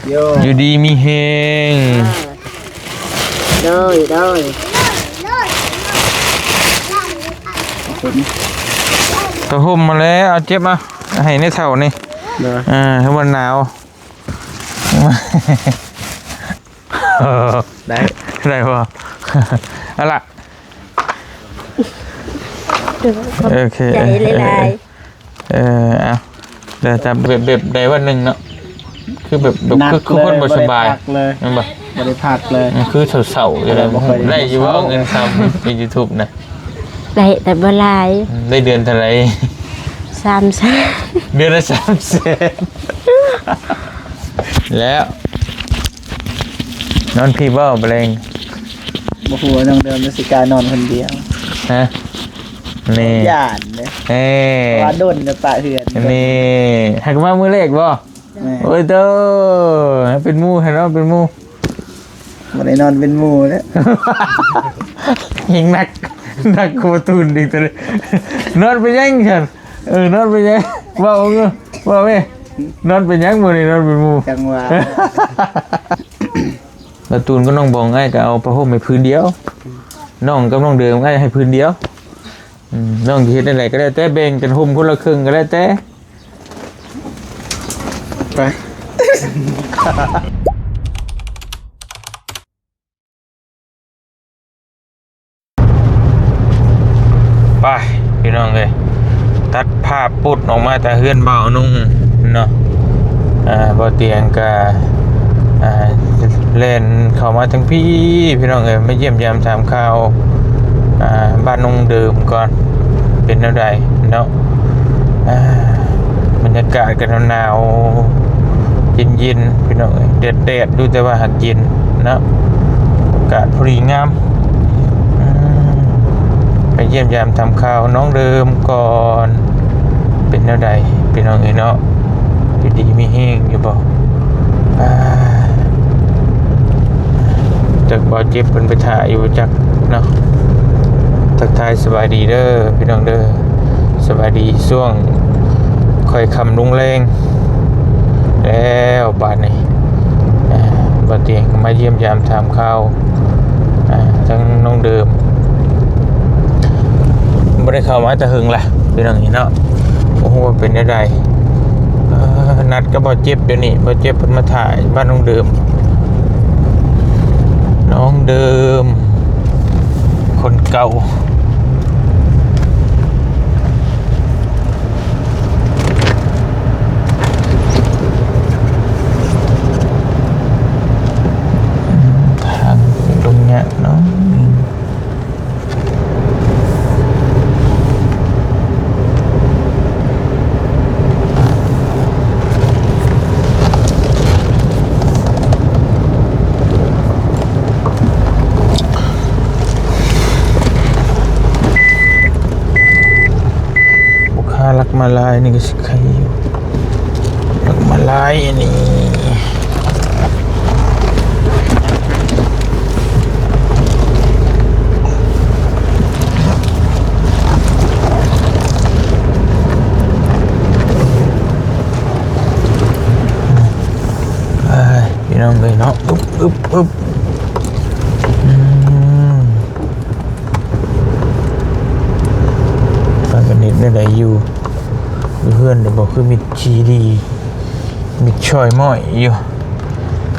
ໂຍ ຢູ່ດີມີແຮງ ໂດຍ ໂດຍ ຜ້າຫົ່ມມາແລ້ວ ເອົາເຈັບມາໃຫ້ໃນເຖົ້ານີ້ ໂດຍ ເອີ ຄືວ່າໜາວ ໄດ້ ໄດ້ບໍ່? ເອົາລະ ໂອເຄ ໃຈຫຼາຍໆ ເອີ ເອົາ ດຽວຈະແບບ ແບບໃດວັນໜຶ່ງເນາະ ຄືແບບ ແບບ ຄື ຄືຄົນບໍ່ສະບາຍ ບໍ່ໄດ້ພັກເລີຍ ແມ່ນບໍ່? ບໍ່ໄດ້ພັກເລີຍ ອືມ ຄືເສົ້າໆຢູ່ ບໍ່ໄດ້ ບໍ່ຄ່ອຍໄດ້ ໄດ້ຢູ່ບໍ່ ເງິນຊຳໃນຢູທູບນະ? ໄດ້ ແຕ່ບໍ່ຫຼາຍ ອືມ ໄດ້ເດືອນເທົ່າໃດ? ສາມແສນ ເດືອນລະສາມແສນ ແລ້ວ ນອນພີ້ບໍ່ ບໍ່ແລງ? ບໍ່ຮູ້ວ່ານ້ອງເດີມຊິກ້ານອນຄົນດຽວ ຮະ? ນີ້ ຢ້ານເດ້ ເອີ ເພາະວ່າດົນຈະປະເຮືອນ ນີ້ ຫາກມາມື້ແລກບໍ່? ແມ່ນ ໂອ້ຍໂຕ ໃຫ້ເປັນໝູ່ ໃຫ້ນອນເປັນໝູ່ ບໍ່ໄດ້ນອນເປັນໝູ່ແລ້ວ ເຮັງໜັກ ໜັກກວ່າຕູນອີກໂຕນີ້ ນອນເປັນຫຍັງຊັ້ນ? ເອີ ນອນເປັນຫຍັງ? ເວົ້າເບິ່ງ ເວົ້າແມ່ ນອນເປັນຫຍັງມື້ນີ້ ນອນເປັນໝູ່? ຈັ່ງວ່າ ລະຕູນກັບນ້ອງບອງ ອ້າຍກໍເອົາຜ້າຫົ່ມໃຫ້ພື້ນດຽວ ນ້ອງກັບນ້ອງເດີມ ອ້າຍໃຫ້ພື້ນດຽວ ອືມ ນ້ອງຊິເຮັດແນວໃດກໍແລ້ວແຕ່ ແບ່ງກັນຫົ່ມຄົນລະເຄິ່ງກໍແລ້ວແຕ່ ໄປ ໄປ ພີ່ນ້ອງເອີຍ ຕັດພາບປຸດອອກມາຈາກເຮືອນບ່າວນຸ່ງເນາະ ອ່າ ບ່າວຕຽງກະ ອ່າ ແລ່ນເຂົ້າມາທາງພີ້ ພີ່ນ້ອງເອີຍ ມາຢ້ຽມຢາມຖາມຂ່າວ ອ່າ ບ້ານນ້ອງເດີມກ່ອນ ເປັນແນວໃດເນາະ ອ່າ ບັນຍາກາດກໍໜາວໆ ເຢັນໆ ພີ່ນ້ອງເອີຍ ແດດໆ ຢູ່ ແຕ່ວ່າຫາກເຢັນເນາະ ອາກາດພໍດີງາມ ອືມ ໄປຢ້ຽມຢາມຖາມຂ່າວນ້ອງເດີມກ່ອນ ເປັນແນວໃດພີ່ນ້ອງເອີຍເນາະ ຢູ່ດີມີແຮງຢູ່ບໍ່? ອ່າ ຈັກບ່າວເຈັບເພິ່ນໄປຖ້າຢູ່ຈັກເນາະ ທັກທາຍສະບາຍດີເດີພີ່ນ້ອງເດີ ສະບາຍດີຊ່ວງຄ່ອຍຄ່ຳລົງແລງ ແລ້ວບາດນີ້ ອ່າ ບ່າວຕຽງກໍມາຢ້ຽມຢາມຖາມຂ່າວ ອ່າ ທັງນ້ອງເດີມ ບໍ່ໄດ້ເຂົ້າມາແຕ່ເຫິງລະ ພີ່ນ້ອງເອີຍເນາະ ບໍ່ຮູ້ວ່າເປັນແນວໃດ ເອີ ນັດກັບບ່າວເຈັບດຽວນີ້ ບ່າວເຈັບເພິ່ນມາຖ້າຢູ່ບ້ານນ້ອງເດີມ ນ້ອງເດີມ ຄົນເກົ່າ. ທາງລົງຍາກເນາະ ລູກຄ້າລັກມາລາຍນີ້ກໍຊິໄຄຢູ່ ລັກມາລາຍອັນນີ້ ອ້າຍ ພີ່ນ້ອງເອີຍເນາະ ອຶບ ອຶບ ອຶບ ອືມ ພາກັນເຮັດແນວໃດຢູ່ ຢູ່ເຮືອນນີ້ບໍ່ ຄືມິດຂີ້ດີ ມິດຊ່ອຍມ້ອຍຢູ່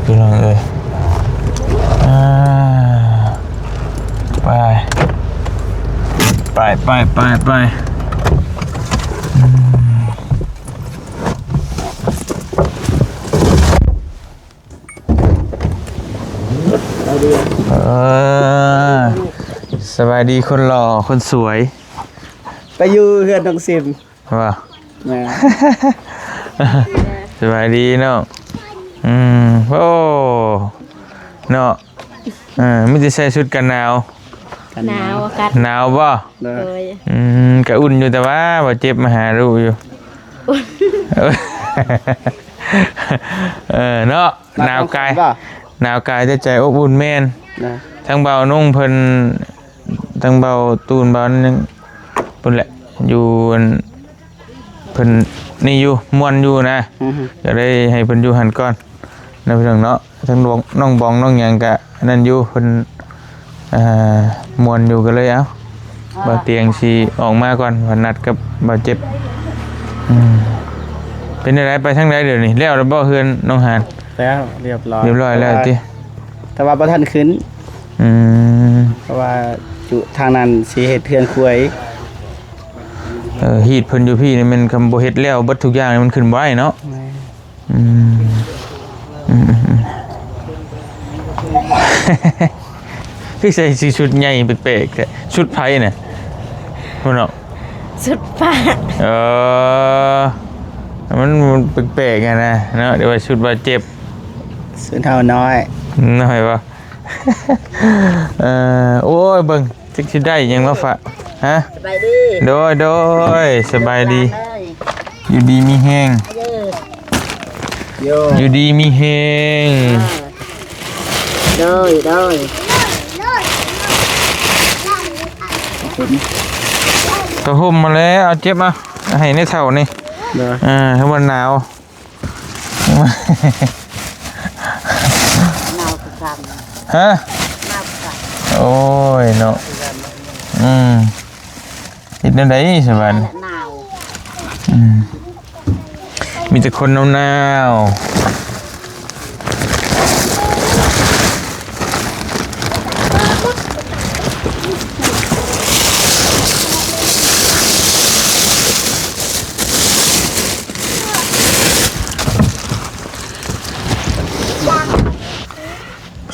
ພີ່ນ້ອງເອີຍ ອ່າ ໄປ ໄປ ໄປ ໄປ ໄປ ອືມ. ເອີ ສະບາຍດີຄົນຫຼໍ່ຄົນສວຍ ໄປຢູ່ເຮືອນນ້ອງຊິມ ວ່າ ແມ່ນ ສະບາຍດີນ້ອງ ອືມ ໂອ້ ເນາະ ເອີ ມີແຕ່ໃສ່ຊຸດກັນໜາວ ກັນໜາວ ໜາວ ອາກາດໜາວບໍ່? ໂດຍ ໂດຍ ອືມ ກະອຸ່ນຢູ່ ແຕ່ວ່າບ່າວເຈັບມາຫາລູກຢູ່ ເອີ ເນາະ ໜາວກາຍ ໜາວກາຍແຕ່ໃຈອົບອຸ່ນແມ່ນ ນະ ທັງບ່າວນຸ່ງເພິ່ນ ທັງບ່າວຕູນ ບ່າວໜຶ່ງ ພຸ້ນແຫຼະ ຢູ່ອັນ ເພິ່ນນີ້ຢູ່ ມ່ວນຢູ່ນະ ອືຮຶ ກໍເລີຍໃຫ້ເພິ່ນຢູ່ຫັ້ນກ່ອນ ເນາະພີ່ນ້ອງເນາະ. ທັງນ້ອງ ນ້ອງບອງ ນ້ອງຫຍັງກະອັນນັ້ນຢູ່ ເພິ່ນ ອ່າ ມ່ວນຢູ່ ກໍເລີຍ ເອົ້າ ບ່າວຕຽງຊິອອກມາກ່ອນ ວ່ານັດກັບບ່າວເຈັບ. ອືມ ເປັນຈັ່ງໃດ ໄປທາງໃດດຽວນີ້? ແລ້ວແລ້ວບໍ່ ເຮືອນນ້ອງຫານ? ແລ້ວ ຮຽບຮ້ອຍ ຮຽບຮ້ອຍແລ້ວຕິ? ແຕ່ວ່າ ແຕ່ວ່າບໍ່ທັນຂຶ້ນ. ອືມ ເພາະວ່າຢູ່ທາງນັ້ນຊິເຮັດເຮືອນຄົວອີກ. ເອີ ຮີດເພິ່ນຢູ່ພີ້ນີ້ແມ່ນ ຄັນບໍ່ເຮັດແລ້ວເບິດທຸກຢ່າງນີ້ ມັນຂຶ້ນບໍ່ໄດ້ເນາະ. ແມ່ນ. ອືມ ອືມ ອືມ ອືມ ຄືໃສ່ ຊິຊຸດໃຫຍ່ແປກໆແທ້ ຊຸດໃຜນະ? ພຸ້ນເນາະ ຊຸດປ້າ. ເອີ ມັນ ມັນແປກໆຫັ້ນນະເນາະ ຫຼືວ່າຊຸດບາດເຈັບ ຊຸດເຮົານ້ອຍ ນ້ອຍບໍ່? ເອີ ໂອ້ຍ ເບິ່ງ ຈັກຊິໄດ້ຫຍັງມາຝາກ ຮະ? ສະບາຍດີ. ໂດຍ ໂດຍ ສະບາຍດີ. ຢູ່ດີມີແຮງ. ຢູ່ດີມີແຮງ. ໂດຍ ໂດຍ. ຜ້າຫົ່ມມາແລ້ວ ເອົາເຈັບມາໃຫ້ໃນເຖົ້ານີ້. ໂດຍ. ເອີ ໃຫ້ມັນໜາວ. ໜາວຄືກັນ. ຮະ? ໜາວຄືກັນ. ໂອ້ຍເນາະ. ອືມ ເຮັດແນວໃດສະບາດນີ້? ໜາວ. ອືມ ມີແຕ່ຄົນໜາວໆ.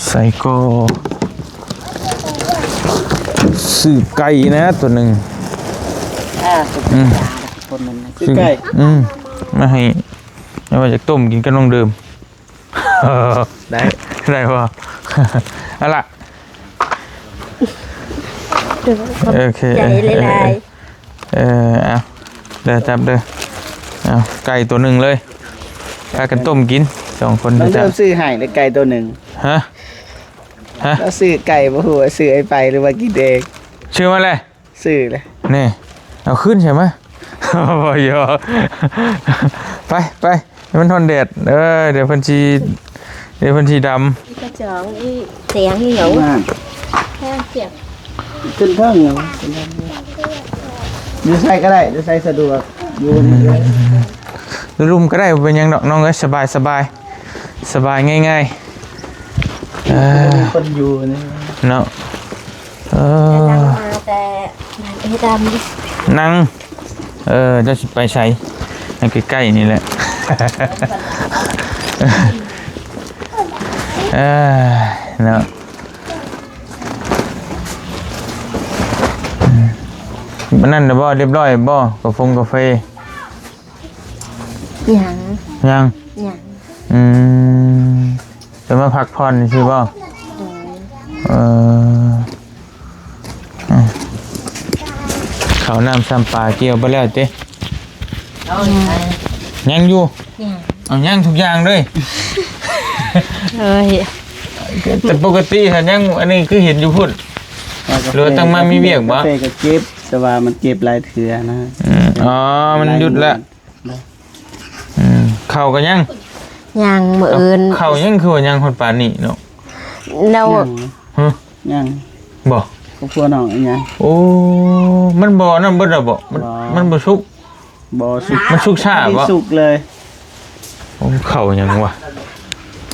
ໃສ່ກໍຊື້ໄກ່ນະ ໂຕໜຶ່ງ. ອ່າ ອືມ ຄົນໜຶ່ງນະ ຊື້ໄກ່ ອືມ ມາໃຫ້ ແມ່ນວ່າຢາກຕົ້ມກິນກັບນ້ອງເດີມ. ໄດ້ ໄດ້ບໍ່? ເອົາລະ ໂອເຄ ຂອບໃຈຫຼາຍໆ. ເອີ ເອົາ ເດີ ຈັບເດີ. ເອົາ ໄກ່ໂຕໜຶ່ງເລີຍ ພາກັນຕົ້ມກິນສອງຄົນ. ນ້ອງເດີມຊື້ໃຫ້ເລີຍໄກ່ໂຕໜຶ່ງ. ຮະ? ຮະ? ລາວຊື້ໄກ່ ບໍ່ຮູ້ວ່າຊື້ໃຫ້ໃຜ ຫຼືວ່າກິນເອງ. ຊື້ມາແລ້ວ? ຊື້ແລ້ວ. ນີ້ ເອົາຄືນໃສ່ມາ. ບໍ່ຢອກ ໄປ ໄປ. ມັນຮ້ອນແດດ ເອີ ດຽວເພິ່ນຊິ ດຽວເພິ່ນຊິດຳ. ກະຈອງອີ ສຽງອີຫຍັງ ແຄ່ສຽງ ຂຶ້ນເທິງ ຢູ່ໃສກໍໄດ້ ຢູ່ໃສສະດວກ ຢູ່ນີ້ເລີຍ ຢູ່ລຸ່ມກໍໄດ້ ບໍ່ເປັນຫຍັງດອກນ້ອງເອີຍ ສະບາຍ ສະບາຍ ສະບາຍງ່າຍໆ. ເອີ ມີຄົນຢູ່ນີ້ເນາະ. ເອີ ແຕ່ດຳມາແຕ່ ນັ່ງ ເອີ ເຈົ້າຊິໄປໃສ? ໃນໃກ້ໆນີ້ແຫຼະ ເອີ ເນາະ. ອືມ ອັນນັ້ນນະບໍ່ ຮຽບຮ້ອຍບໍ່? ກາຟົງກາເຟ ຍັງ ຍັງ ຍັງ. ອືມ ເພິ່ນມາພັກຜ່ອນຊື່ບໍ່? ໂດຍ. ເອີ ອືມ ເຂົ້ານ້ຳຊ້ຳປາກ່ຽວໄປແລ້ວຕິ? ຍັງຢູ່. ຍັງ ເອົາ ຍັງທຸກຢ່າງເລີຍ. ໂອ້ຍ ແຕ່ປົກກະຕິຫັ້ນຍັງ ອັນນີ້ຄືເຫັນຢູ່ພຸ້ນ ຫຼືວ່າຕ້ອງມາມີວຽກບໍ່? ກາເຟກໍເກັບ ແຕ່ວ່າມັນເກັບຫຼາຍເທື່ອນະ. ອືມ ອໍ ມັນຢຸດແລ້ວ. ອືມ ເຂົ້າກໍຍັງ? ຍັງ ມື້ອື່ນ. ເຂົ້າຍັງ ຄືວ່າຍັງຮອດປານນີ້ເນາະ? ແລ້ວ ຍັງ ຮະ? ຍັງ ບໍ່? ຄອບຄົວນ້ອງຍັງ. ໂອ້ ມັນບໍ່ນັ້ນເບິດແລ້ວບໍ່? ມັນ ບໍ່ ມັນບໍ່ສຸກ. ບໍ່ສຸກ. ມັນສຸກຊ້າບໍ່? ສຸກເລີຍ. ໂອ້ ເຂົ້າຫຍັງວະ?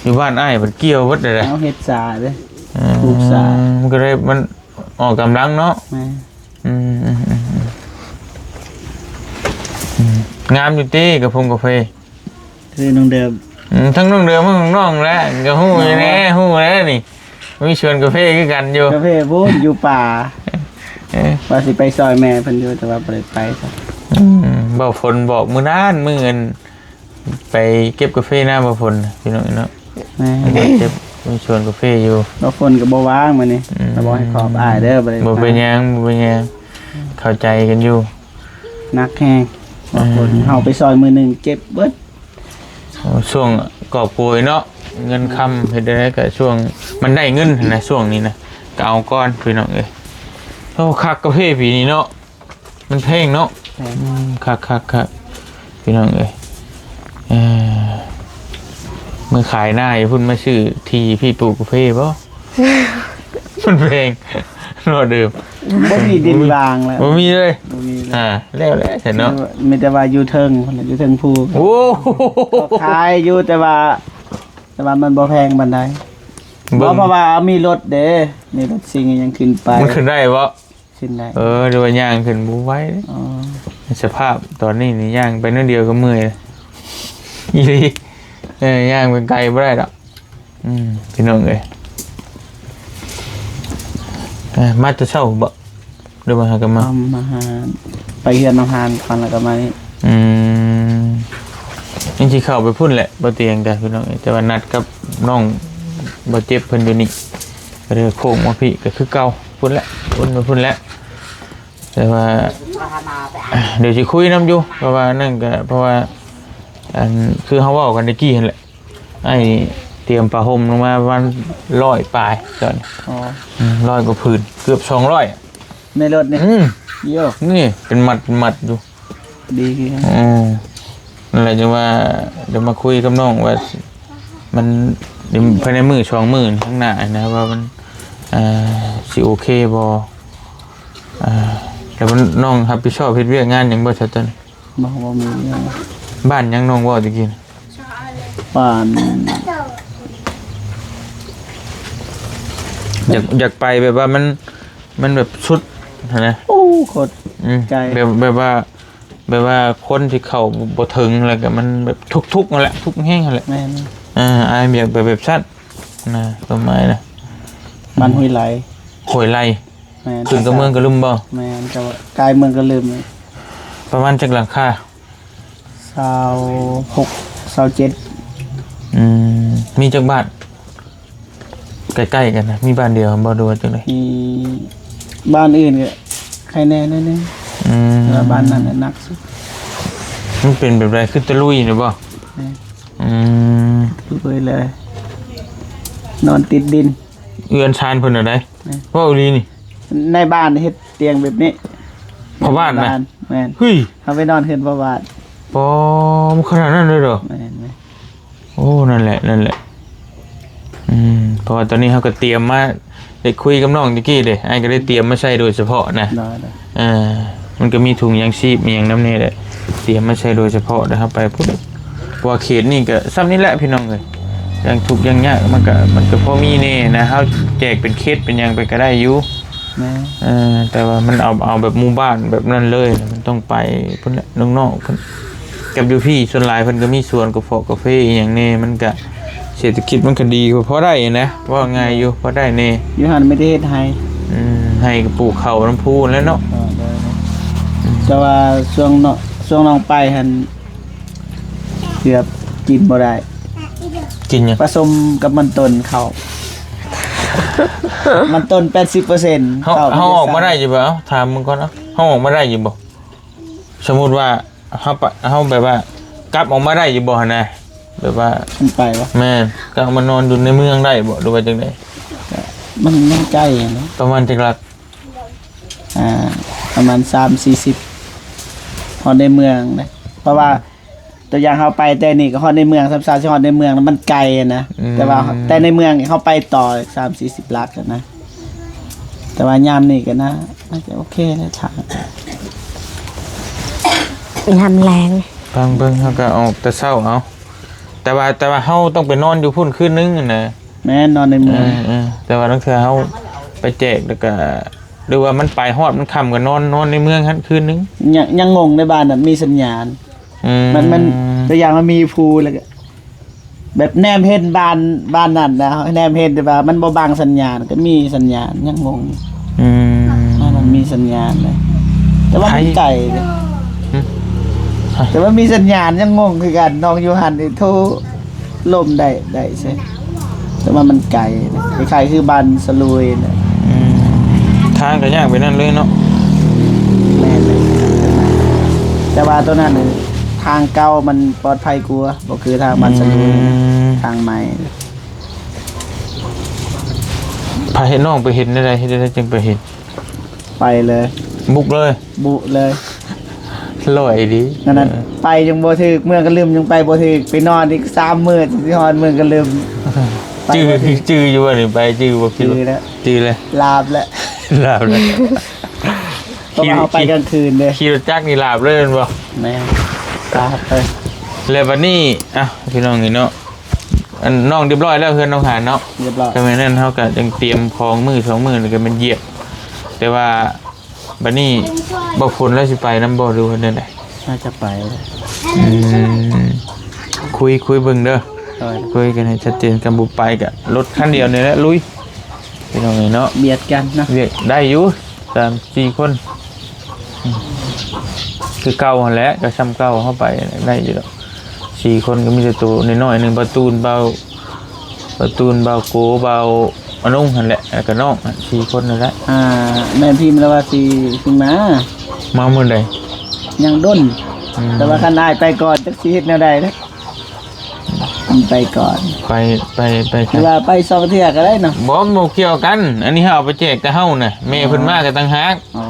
ຢູ່ບ້ານອ້າຍເພິ່ນກ່ຽວເບິດເດ້. ເຮົາເຮັດສາເດ້. ອືມ ປູກສາ. ມັນກໍໄດ້ ມັນອອກກຳລັງເນາະ. ແມ່ນ. ອືມ ອືມ ອືມ ອືມ ງາມຢູ່ຕິ ກາຟົງກາເຟ? ຄືນ້ອງເດີມ. ອືມ ທັງນ້ອງເດີມ ທັງນ້ອງແຫຼະ ກໍຮູ້ຢູ່ແດ່ ຮູ້ແດ່ນີ້ ມີສວນກາເຟຄືກັນຢູ່. ກາເຟພຸ້ນ ຢູ່ປ່າ. ເອີ ວ່າຊິໄປຊ່ອຍແມ່ເພິ່ນຢູ່ ແຕ່ວ່າບໍ່ໄດ້ໄປ. ອືມ ບ່າວຝົນບອກມື້ນັ້ນ ມື້ອັນ ໄປເກັບກາເຟນາບ່າວຝົນ ພີ່ນ້ອງເນາະ. ແມ່ນ ເກັບ ມີສວນກາເຟຢູ່. ບ່າວຝົນກໍບໍ່ວ່າງມື້ນີ້. ອືມ ລາວບອກໃຫ້ຂອບອ້າຍເດີ ບໍ່ໄດ້ ບໍ່ເປັນຫຍັງ ບໍ່ເປັນຫຍັງ ເຂົ້າໃຈກັນຢູ່. ໜັກແຮງ ບ່າວຝົນ. ອືມ ເຮົາໄປຊ່ອຍມື້ໜຶ່ງເກັບເບິດ. ໂອ້ ຊ່ວງກອບໂກຍເນາະ ເງິນຄຳ ເຮັດໄດ້ກໍຊ່ວງມັນໄດ້ເງິນຫັ້ນນະ ຊ່ວງນີ້ນະ ກໍເອົາກ່ອນ ພີ່ນ້ອງເອີຍ. ໂອ້ ຄັກກາເຟປີນີ້ເນາະ. ມັນແພງເນາະ. ແພງ. ອືມ ຄັກໆໆ ພີ່ນ້ອງເອີຍ. ເອີ ເບິ່ ຂາຍນາຢູ່ພຸ້ນ ມາຊື້ທີ່ພີ້ປູກກາເຟບໍ່? ມັນແພງເນາະເດີມ. ບໍ່ມີດິນວາງແລ້ວ ບໍ່ມີເລີຍ ບໍ່ມີເລີຍ. ອ່າ ແລ້ວແຫຼະຊັ້ນເນາະ ມີແຕ່ວ່າຢູ່ເທິງພຸ້ນແຫຼະ ຢູ່ເທິງພູ. ໂອ້ ກໍຂາຍຢູ່ ແຕ່ວ່າ ແຕ່ວ່າມັນບໍ່ແພງປານໃດ. ເບິ່ງ ບໍ່ ເພາະວ່າມີລົດເດ້ ມີລົດຊິງຫຍັງຂຶ້ນໄປ. ມັນຂຶ້ນໄດ້ບໍ່? ຂຶ້ນໄດ້. ເອີ ຫຼືວ່າຍ່າງຂຶ້ນບໍ່ໄຫວເດ້. ອໍ ສະພາບຕອນນີ້ນີ້ຍ່າງໄປໜ້ອຍດຽວກໍເມື່ອຍ ອີ່ຫຼີ. ເອີ ຍ່າງໄປໄກບໍ່ໄດ້ດອກ. ອືມ ພີ່ນ້ອງເອີຍ ເອີ ມາແຕ່ເຊົ້າບໍ່ ຫຼືວ່າຫາກັນມາ? ເອົາມາຫາ ໄປເຮືອນນ້ອງຫານກ່ອນ ແລ້ວກໍມານີ້. ອືມ ຍັງຊິເຂົ້າໄປພຸ້ນແຫຼະ ບໍ່ຕຽງກະ ພີ່ນ້ອງເອີຍ ແຕ່ວ່ານັດກັບນ້ອງບາດເຈັບເພິ່ນຢູ່ນີ້ ກໍເລີຍໂຄ້ງມາພີ້ ກໍຄືເກົ່າ ພຸ້ນແຫຼະ ວົນໄປພຸ້ນແຫຼະ. ແຕ່ວ່າ ດຽວຊິຄຸຍນຳຢູ່ ເພາະວ່ານັ້ນກໍ ເພາະວ່າ ອັນ ຄືເຮົາເວົ້າກັນຕະກີ້ຫັ້ນແຫຼະ ອ້າຍຕຽມຜ້າຫົ່ມລົງມາປະມານຮ້ອຍປາຍຕອນນີ້. ອໍ ອືມ ຮ້ອຍກວ່າຜືນ ເກືອບສອງຮ້ອຍ ໃນລົດນີ້. ອືມ ໂຢ ນີ້ເປັນມັດເປັນມັດຢູ່. ດີຄືກັນ. ອືມ ນັ້ນແຫຼະ ຈັ່ງວ່າດຽວມາຄຸຍກັບນ້ອງວ່າ ມັນ ພາຍໃນມື້ສອງມື້ຂ້າງໜ້ານະ ວ່າມັນ ເອີ ຊິໂອເຄບໍ່? ເອີ ແລ້ວມັນ ນ້ອງຮັບຜິດຊອບເຮັດວຽກງານຫຍັງບໍ່ຊະຕອນນີ້? ບໍ່ ບໍ່ມີຫຍັງ. ບ້ານຫຍັງນ້ອງເວົ້າຕະກີ້ນະ? ບ້ານ ຢາກ ຢາກໄປແບບວ່າມັນ ມັນແບບສຸດຫັ້ນນະ. ໂອ້ ໂຄດ ອືມ ໄກ ແບບ ແບບວ່າ ແບບວ່າຄົນທີ່ເຂົ້າບໍ່ເຖິງ ແລ້ວກໍມັນແບບທຸກໆນັ້ນແຫຼະ ທຸກແຮງຫັ້ນແຫຼະ. ແມ່ນ. ເອີ ອ້າຍຢາກໄປແບບຊັ້ນນະ ຄວາມໝາຍນະ. ບ້ານຫ້ວຍໄຫຼ. ຫ້ວຍໄຫຼ. ແມ່ນ. ຂຶ້ນກັບເມືອງກະລຶມບໍ່? ແມ່ນ ແຕ່ວ່າກາຍເມືອງກະລຶມ. ປະມານຈັກຫຼັງຄາ? ຊາວຫົກ ຊາວເຈັດ. ອືມ ມີຈັກບ້ານໃກ້ໆກັນນະ? ມີບ້ານດຽວບໍ່ ຫຼືວ່າຈັ່ງໃດ? ມີ ບ້ານອື່ນກໍໃຄແດ່ໜ້ອຍໜຶ່ງ. ອືມ ແຕ່ວ່າບ້ານນັ້ນນະໜັກສຸດ. ມັນເປັນແບບໃດ ຄືຕະລຸຍນີ້ບໍ່? ແມ່ນ. ອືມ ຕະລຸຍເລີຍ ນອນຕິດດິນ. ເຮືອນຊານເພິ່ນນະໃດ? ແມ່ນ. ເວົ້າອີ່ຫຼີນີ້ ໃນບ້ານເຮັດຕຽງແບບນີ້ ພໍ່ບ້ານນະ? ແມ່ນ. ເຮີ້ຍ ເຮົາໄປນອນເຮືອນພໍ່ບ້ານ. ປໍ ມັນຂະໜາດນັ້ນເລີຍເດີ? ແມ່ນ. ໂອ້ ນັ້ນແຫຼະ ນັ້ນແຫຼະ. ອືມ ເພາະວ່າຕອນນີ້ເຮົາກໍຕຽມມາ ໄດ້ຄຸຍກັບນ້ອງຕະກີ້ເດ້ ອ້າຍກໍໄດ້ຕຽມມາໃສ່ໂດຍສະເພາະນະ. ໄດ້ ໄດ້. ເອີ ມັນກໍມີຖົງຍາງຊີບມີຫຍັງນຳແດ່ແຫຼະ ຕຽມມາໃສ່ໂດຍສະເພາະ ແລ້ວເຮົາໄປພຸ້ນ. ເພາະວ່າເຂດນີ້ກໍສ່ຳນີ້ແຫຼະພີ່ນ້ອງເອີຍ ຢ່າງທຸກຢ່າງຍາກ ມັນກໍ ມັນກໍພໍມີແດ່ນະ ເຮົາແຈກເປັນເຂດເປັນຫຍັງໄປກໍໄດ້ຢູ່. ແມ່ນ. ເອີ ແຕ່ວ່າມັນເອົາ ເອົາແບບໝູ່ບ້ານແບບນັ້ນເລີຍ ມັນຕ້ອງໄປພຸ້ນແຫຼະ ນອກໆ ກັບຢູ່ພີ້ ສ່ວນຫຼາຍເພິ່ນກໍມີສວນກາເຟ ກາເຟອີ່ຫຍັງແດ່ ມັນກະເສດຖະກິດມັນກະດີ ກໍພໍໄດ້ນະ ເວົ້າງ່າຍຢູ່ ພໍໄດ້ແດ່. ຢູ່ຫັ້ນມີແຕ່ເຮັດໄຮ່. ອືມ ໄຮ່ກໍປູກເຂົ້ານຳພູແລ້ວເນາະ. ເອີ ໂດຍ ອືມ ແຕ່ວ່າຊ່ວງເນາະ ຊ່ວງນ້ອງໄປຫັ້ນ ເກືອບກິນບໍ່ໄດ້. ກິນຫຍັງ? ປະສົມກັບມັນຕົ້ນເຂົ້າ ມັນຕົ້ນແປດສິບເປີເຊັນ. ເຮົາ ເຮົາອອກມາໄດ້ຢູ່ບໍ່? ເອົ້າ ຖາມເບິ່ງກ່ອນ ເອົ້າ ເຮົາອອກມາໄດ້ຢູ່ບໍ່? ສົມມຸດວ່າ ເຮົາປະ ເຮົາແບບວ່າກັບອອກມາໄດ້ຢູ່ບໍ່ຫັ້ນນະ? ແບບວ່າມັນໄປບໍ່? ແມ່ນ. ກັບມານອນຢູ່ໃນເມືອງໄດ້ບໍ່ ຫຼືວ່າຈັ່ງໃດ? ກໍມັນຍັງໄກນະ. ປະມານຈັກຫຼັກ? ອ່າ ປະມານສາມສີ່ສິບ ຮອດໃນເມືອງເດ້. ເພາະວ່າຕົວຢ່າງເຮົາໄປແຕ່ນີ້ກໍຮອດໃນເມືອງ ສ່ຳຊາວຊິຮອດໃນເມືອງ ມັນໄກນະ. ອືມ ແຕ່ວ່າແຕ່ໃນເມືອງນີ້ເຮົາໄປຕໍ່ສາມສີ່ສິບຫຼັກນະ. ແຕ່ວ່າຍາມນີ້ກໍໜ້າ ໜ້າຈະໂອເຄແລ້ວ ຖ້າຍາມແລງ. ຟັງເບິ່ງ ເຮົາກໍອອກແຕ່ເຊົ້າເອົາ ແຕ່ວ່າ ແຕ່ວ່າເຮົາຕ້ອງໄປນອນຢູ່ພຸ້ນຄືນໜຶ່ງນະ. ແມ່ນ ນອນໃນເມືອງ. ເອີ ເອີ ແຕ່ວ່າລາງເທື່ອເຮົາໄປແຈກ ແລ້ວກໍ ຫຼືວ່າມັນໄປຮອດມັນຄ່ຳກໍນອນ ນອນໃນເມືອງຫັ້ນຄືນໜຶ່ງ. ຍັງ ຍັງງົງໃນບ້ານນັ້ນມີສັນຍານ. ອືມ ມັນ ມັນຕົວຢ່າງວ່າມີພູ ແລ້ວກໍ ແບບແນມເຫັນບ້ານ ບ້ານນັ້ນນະ ແນມເຫັນ ແຕ່ວ່າມັນບໍ່ບັງສັນຍານ ກໍມີສັນຍານ ຍັງງົງ. ອືມ ບ້ານນັ້ນມີສັນຍານເລີຍ ແຕ່ວ່າມັນໄກເດ້. ຫຶ? ແຕ່ວ່າມີສັນຍານ ຍັງງົງຄືກັນ. ນ້ອງຢູ່ຫັ້ນນີ້ໂທລົມໄດ້ ໄດ້ເຊີ ແຕ່ວ່າມັນໄກເດ້ ຄ້າຍໆຄືບ້ານສະລຸຍນະ. ອືມ ທາງກໍຍາກໄປນັ້ນເລີຍເນາະ. ແມ່ນເລີຍ ແຕ່ວ່າໂຕນັ້ນ ທາງເກົ່າມັນປອດໄພກວ່າ ບໍ່ຄືທາງບ້ານສະລຸຍນະ. ອືມ ທາງໃໝ່. ພາເຫັນ ນ້ອງໄປເຫັນແນວໃດ? ເຮັດແນວໃດຈຶ່ງໄປເຫັນ? ໄປເລີຍ ບຸກເລີຍ ບຸເລີຍ. ລອຍດີ ນັ້ນນະ ເອີ ໄປຍັງບໍ່ຖືກ ເມືອງກະລຶມຍັງໄປບໍ່ຖືກ ໄປນອນອີກສາມມື້ ຊິຮອດເມືອງກະລຶມ ໄປ ຈື່ ບໍ່ຖືກ ຈື່ຢູ່ບໍ່ນີ້ ໄປຈື່ບໍ່? ຈື່ແລ້ວ ຈື່ແລ້ວ ຫຼາບແລ້ວ ຫຼາບແລ້ວ ເພາະວ່າເຮົາໄປກາງຄືນເດ້ ຂີ່ລົດຈັກນີ້ຫຼາບເລີຍແມ່ນບໍ່? ແມ່ນ ຫຼາບເລີຍ ແລ້ວບັດນີ້ ອ່ະ ພີ່ນ້ອງນີ້ເນາະ ອັນນ້ອງຮຽບຮ້ອຍແລ້ວ ເຮືອນນ້ອງຫານເນາະ ຮຽບຮ້ອຍ ຖ້າແມ່ນນັ້ນເຮົາກະຍັງຕຽມຂອງມື້ສອງມື້ນີ້ກະແມ່ນຢຽບ ແຕ່ວ່າ ບັດນີ້ບໍ່ຝົນລາວຊິໄປນຳບໍ່ຫຼືວ່າແນວໃດ? ໜ້າຈະໄປແຫຼະ ອືມ ຄຸຍ ຄຸຍເບິ່ງເດີ ໂດຍ ຄຸຍກັນໃຫ້ຊັດເຈນ ຄັນບໍ່ໄປກະລົດຄັນດຽວນີ້ແຫຼະລຸຍ ພີ່ນ້ອງເອີຍເນາະ ບຽດກັນເນາະ ວຽກໄດ້ຢູ່ ສາມສີ່ຄົນ ອືມ ຄືເກົ່າຫັ້ນແຫຼະ ກະຊ່ຳເກົ່າ ເຮົາໄປໄດ້ຢູ່ດອກ ສີ່ຄົນກະມີແຕ່ໂຕນ້ອຍໆໜຶ່ງ ບ່າວຕູນ ບ່າວ ບ່າວຕູນ ບ່າວໂກ ບ່າວອານົງຫັ້ນແຫຼະ ແລ້ວກະນ້ອງ ສີ່ຄົນຫັ້ນແຫຼະ ອ່າ ແມ່ນພິມລະວ່າຊິຂຶ້ນມາ ມາມື້ໃດ? ຍັງດົນ ອືມ ແຕ່ວ່າຄັນອ້າຍໄປກ່ອນ ຈັກຊິເຮັດແນວໃດເດ້ ມັນໄປກ່ອນ ໄປ ໄປ ໄປ ຫຼືວ່າໄປສອງເທື່ອກະໄດ້ເນາະ ບໍ່ ບໍ່ກ່ຽວກັນ ອັນນີ້ເຮົາເອົາໄປແຈກແຕ່ເຮົານະ ແມ່ເພິ່ນ ອໍ ມາກະຕ່າງຫາກ ອໍ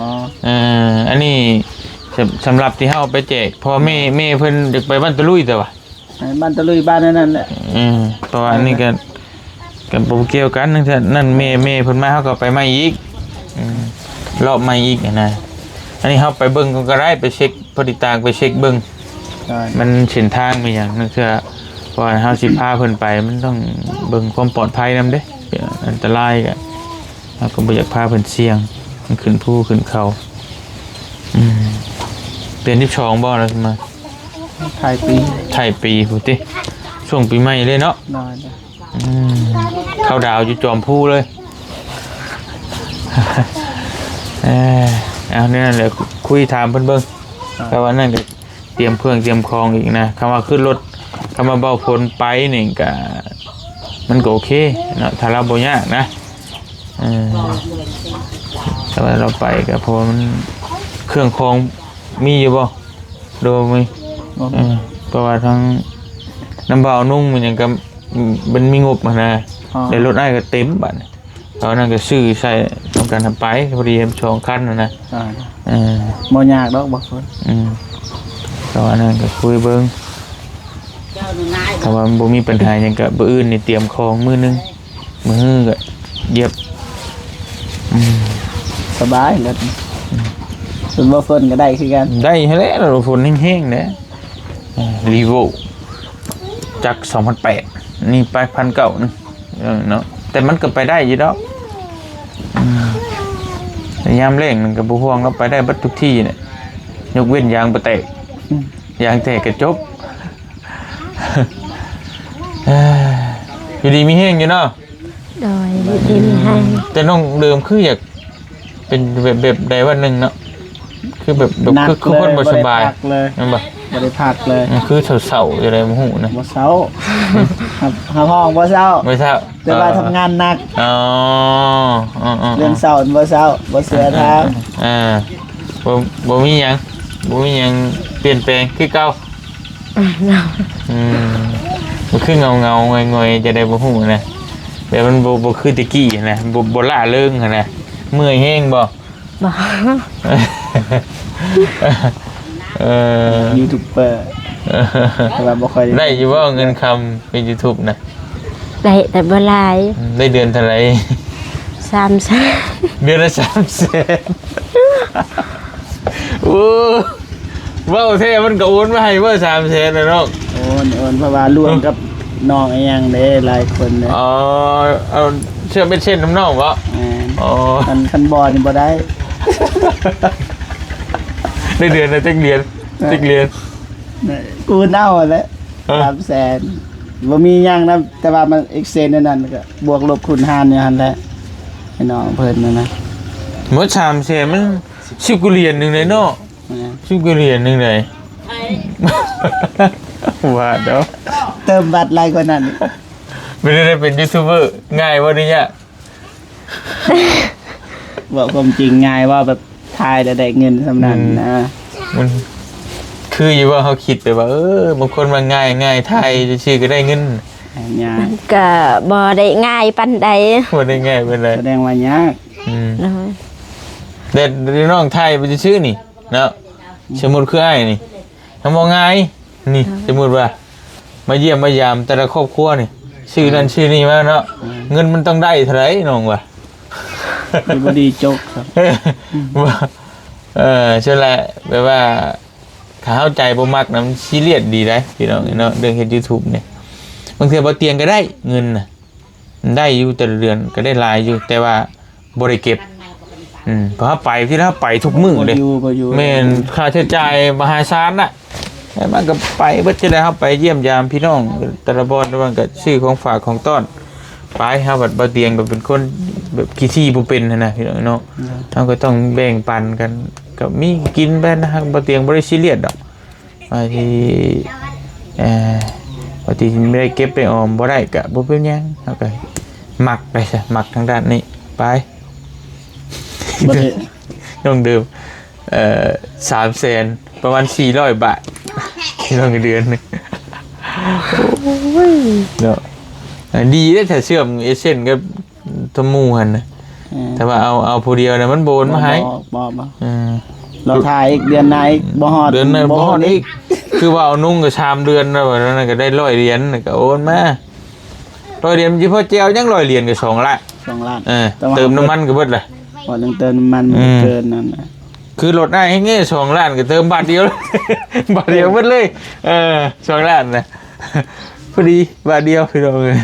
ເອີ ອັນນີ້ ສຳ ສຳລັບທີ່ເຮົາເອົາໄປແຈກ ເພາະວ່າແມ່ ແມ່ເພິ່ນຢາກໄປບ້ານຕະລຸຍ ແຕ່ວ່າ ບ້ານຕະລຸຍ ບ້ານນັ້ນແຫຼະ ເອີ ເພາະວ່າອັນນີ້ກະ ກະບໍ່ກ່ຽວກັນ ນັ້ນແມ່ ແມ່ເພິ່ນມາ ເຮົາກະໄປໃໝ່ອີກ ອືມ ລອບໃໝ່ອີກຫັ້ນນະ ອັນນີ້ເຮົາໄປເບິ່ງກ່ອນກະໄດ້ ໄປເຊັກ ພໍດີຕ່າງໄປເຊັກເບິ່ງ ມັນເສັ້ນທາງແມ່ນຫຍັງ ລາງເທື່ອ ເພາະວ່າເຮົາຊິພາເພິ່ນໄປ ມັນຕ້ອງເບິ່ງຄວາມປອດໄພນຳເດ້ ອັນຕະລາຍກະ ເຮົາກະບໍ່ຢາກພາເພິ່ນສ່ຽງ ມັນຂຶ້ນພູຂຶ້ນເຂົາ ອືມ ເດືອນສິບສອງບໍ່ລາວຊິມາ? ທ້າຍປີ ທ້າຍປີພຸ້ນຕິ ຊ່ວງປີໃໝ່ເລີຍເນາະ ໂດຍ ອືມ ເຂົ້າດາວຢູ່ຈອມພູເລີຍ ເອີ ເອົາແນວນັ້ນແຫຼະ ຄຸຍຖາມເພິ່ນເບິ່ງ ແຕ່ວ່ານັ້ນກະຕຽມເຄື່ອງຕຽມຂອງອີກນະ ຄຳວ່າຂຶ້ນລົດ ຄຳວ່າເບົາຝົນໄປນີ້ກະ ມັນກະໂອເຄເນາະ ຖ້າລາວບໍ່ຍາກນະ ເອີ ແຕ່ວ່າລາວໄປກະ ເພາະວ່າມັນ ເຄື່ອງຂອງມີຢູ່ບໍ່? ໂດຍ ບໍ່ມີ ບໍ່ມີ ເອີ ເພາະວ່າທັງນ້ຳເບົານຸ່ງມັນຫຍັງກະ ມັນມີງົບຫັ້ນນະ ອໍ ແລ້ວລົດອ້າຍກະເຕັມບາດນີ້ ເອົານັ້ນກະຊື້ໃສ່ນຳກັນຫັ້ນໄປ ພໍດີສອງຄັນຫັ້ນນະ ອ່າ ເອີ ບໍ່ຍາກດອກ ບໍ່ຝົນ ອືມ ເພາະວ່ານັ້ນກະຄຸຍເບິ່ງ ຖ້າວ່າມັນບໍ່ມີບັນຫາຫຍັງກະ ມື້ອື່ນນີ້ຕຽມຂອງມື້ໜຶ່ງ ມື້ຮືກະຢຽບ ອືມ ສະບາຍລົດ ອືມ ຝົນບໍ່ຝົນກະໄດ້ຄືກັນ ໄດ້ຫັ້ນແຫຼະ ລົດຝົນແຮງໆແຫຼະ ເອີ ຣີໂວ ຈັກສອງພັນແປດ ນີ້ໄປພັນເກົ້ານະ ເອີ ເນາະ ແຕ່ມັນກະໄປໄດ້ຢູ່ດອກ ອືມ ຍາມແລ້ງມັນກະບໍ່ຫ່ວງດອກ ໄປໄດ້ເບິດທຸກທີ່ແຫຼະ ຍົກເວັ້ນຢາງບໍ່ແຕກ ອືມ ຢາງແຕກກະຈົບ ຢູ່ດີມີແຮງຢູ່ເນາະ ໂດຍ ຢູ່ດີມີແຮງ ແຕ່ນ້ອງເດີມຄືຢາກ ເປັນແບບ ແບບໃດວ່າໜຶ່ງເນາະ ຄືແບບ ແບບ ໜັກ ຄື ຄືຄົນບໍ່ສະບາຍ ເລີຍ ແມ່ນບໍ່? ບໍ່ໄດ້ພັກເລີຍ ມັນຄືເສົ້າໆ ຈັ່ງໃດບໍ່ຮູ້ນະ ບໍ່ເສົ້າ ຮັບ ຮັບຮອງບໍ່ເສົ້າ ບໍ່ເສົ້າ ແຕ່ວ່າ ເອີ ທຳງານໜັກ ອໍ ເອີໆໆ ເລື່ອງເສົ້າບໍ່ເສົ້າ ບໍ່ເຊື່ອຖາມ ເອີ ບໍ່ ບໍ່ມີຫຍັງ ບໍ່ມີຫຍັງປ່ຽນແປງ ຄືເກົ່າ ອືມ ມັນຄືເງົາໆ ຫງອຍໆ ຈັ່ງໃດບໍ່ຮູ້ນະ ແບບມັນບໍ່ ບໍ່ຄືແຕ່ກີ້ຫັ້ນນະ ບໍ່ ບໍ່ລ່າເລີງຫັ້ນນະ ເມື່ອຍແຮງບໍ່? ບໍ່ ເອີ ຢູທູບເບີ ແຕ່ວ່າບໍ່ຄ່ອຍໄດ້ ໄດ້ຢູ່ບໍ່ເງິນຄຳເປັນຢູທູບນະ? ໄດ້ແຕ່ບໍ່ຫຼາຍ ໄດ້ເດືອນເທົ່າໃດ? ສາມແສນ ເດືອນລະສາມແສນ ໂອ້ ເວົ້າແທ້ມັນກະໂອນມາໃຫ້ເບິດສາມແສນນະນ້ອງ ໂອນ ໂອນ ເພາະວ່າລວມກັບນ້ອງອີ່ຫຍັງເດ້ ຫຼາຍຄົນເດ້ ອໍ ເອົາເຊື່ອເບັດເຊັດນຳນ້ອງເບາະ? ແມ່ນ ອໍ ຄັນ ຄັນບໍ່ນີ້ບໍ່ໄດ້ ໄດ້ເດືອນລະຈັກຫຼຽນ? ຈັກຫຼຽນ? ກູນເອົາຫັ້ນແຫຼະ ສາມແສນ ບໍ່ມີຫຍັງນຳ ແຕ່ວ່າມັນເອັກເຊັນນັ້ນ ກະບວກລົບຄູນຫານຢູ່ຫັ້ນແຫຼະ ໃຫ້ນ້ອງເພິ່ນຫັ້ນນະ ໝົດສາມແສນມັນ ສິບກວ່າຫຼຽນໜຶ່ງເດ້ເນາະ ແມ່ນ ສິບກວ່າຫຼຽນໜຶ່ງເດ້ ວ່າເນາະ ເຕີມບັດຫຼາຍກວ່ານັ້ນ ເປັນໄດ້ເປັນຢູທູບເບີງ່າຍບໍ່ ຫຼືຍາກ? ເວົ້າຄວາມຈິງງ່າຍ ເວົ້າແບບຖ່າຍແລ້ວໄດ້ເງິນສ່ຳນັ້ນນະ ອືມ ມັນຄືຢູ່ບໍ່ ເຮົາຄິດແບບວ່າ ເອີ ບາງຄົນວ່າງ່າຍ ງ່າຍ ຖ່າຍຊື່ໆກະໄດ້ເງິນ ຍາກ ກະບໍ່ໄດ້ງ່າຍປານໃດ ບໍ່ໄດ້ງ່າຍປານໃດ ສະແດງວ່າຍາກ ອືມ ໂດຍ ແຕ່ນ້ອງຖ່າຍໄປຊື່ໆນີ້ ເນາະ ສະມຸດຄືອ້າຍນີ້ ຍັງບໍ່ງ່າຍນີ້ ສະມຸດວ່າ ມາຢ້ຽມມາຢາມແຕ່ລະຄອບຄົວນີ້ ຊື້ນັ້ນຊື້ນີ້ມາເນາະ ເງິນມັນຕ້ອງໄດ້ເທົ່າໃດນ້ອງວ່າ ດີບໍ່ດີຈົກ ເອີ ວ່າ ເອີ ຊັ້ນແຫຼະ ແບບວ່າ ຖ້າເຮົາໃຈບໍ່ມັກນະ ມັນຊີຣຽສດີໃດ໋ ພີ່ນ້ອງເອີຍເນາະ ເລື່ອງເຮັດຢູທູບນີ້ ບາງເທື່ອບໍ່ຕຽງກໍໄດ້ເງິນນະ ໄດ້ຢູ່ແຕ່ລະເດືອນກໍໄດ້ຫຼາຍຢູ່ ແຕ່ວ່າບໍ່ໄດ້ເກັບ ອືມ ເພາະເຮົາໄປທີ່ເຮົາໄປທຸກມື້ເດ້ ບໍ່ຢູ່ ບໍ່ຢູ່ ແມ່ນ ຄ່າໃຊ້ຈ່າຍມະຫາສານນະ ແລ້ວມັນກໍໄປເບິດ ຈັ່ງໃດເຮົາໄປຢ້ຽມຢາມພີ່ນ້ອງແຕ່ລະບ່ອນ ມັນກໍຊື້ຂອງຝາກຂອງຕ້ອນໄປ ເຮົາບັດບໍ່ຕຽງແບບເປັນຄົນແບບຂີ້ຖີ່ບໍ່ເປັນຫັ້ນນະ ພີ່ນ້ອງເນາະ ເຮົາກໍຕ້ອງແບ່ງປັນກັນ ກໍມີກິນໄປນະ ບໍ່ຕຽງບໍ່ໄດ້ຊີຣຽສດອກ ວ່າທີ່ ເອີ ວ່າທີ່ບໍ່ໄດ້ເກັບໄປອອມ ບໍ່ໄດ້ກະບໍ່ເປັນຫຍັງ ເຮົາກະມັກໄປຊະ ມັກທາງດ້ານນີ້ໄປ ບໍ່ໄດ້ ນ້ອງເດີມ ເອີ ສາມແສນ ປະມານສີ່ຮ້ອຍບາດ ນ້ອງເດືອນໜຶ່ງ ໂອ້ຍ ເນາະ ດີເດ້ ຖ້າເຊື່ອມເອເຊັນກັບ ຕະໝູ່ຫັ້ນນະ ເອີ ແຕ່ວ່າເອົາ ເອົາຜູ້ດຽວນະ ມັນບໍ່ໂອນມາໃຫ້ ບໍ່ ບໍ່ ບໍ່ ເອີ ລໍຖ້າອີກເດືອນໜ້າອີກ ບໍ່ຮອດ ເດືອນໜ້າບໍ່ຮອດອີກ ຄືວ່າເອົານຸ່ງກໍສາມເດືອນແລ້ວ ນັ້ນກໍໄດ້ຮ້ອຍຫຼຽນ ກໍໂອນມາ ຮ້ອຍຫຼຽນ ມັນຊິພໍແຈວຫຍັງ ຮ້ອຍຫຼຽນກໍສອງລ້ານ ສອງລ້ານ ເອີ ເຕີມນ້ຳມັນກໍເບິດລະ ບໍ່ ເຕີມນ້ຳມັນມັນ ອືມ ເກີນນັ້ນນະ ຄືລົດອ້າຍແຮງເດ້ ສອງລ້ານກໍເຕີມບາດດຽວ ບາດດຽວເບິດເລີຍ ເອີ ສອງລ້ານນະ ພໍດີບາດດຽວ ພີ່ນ້ອງເອີຍ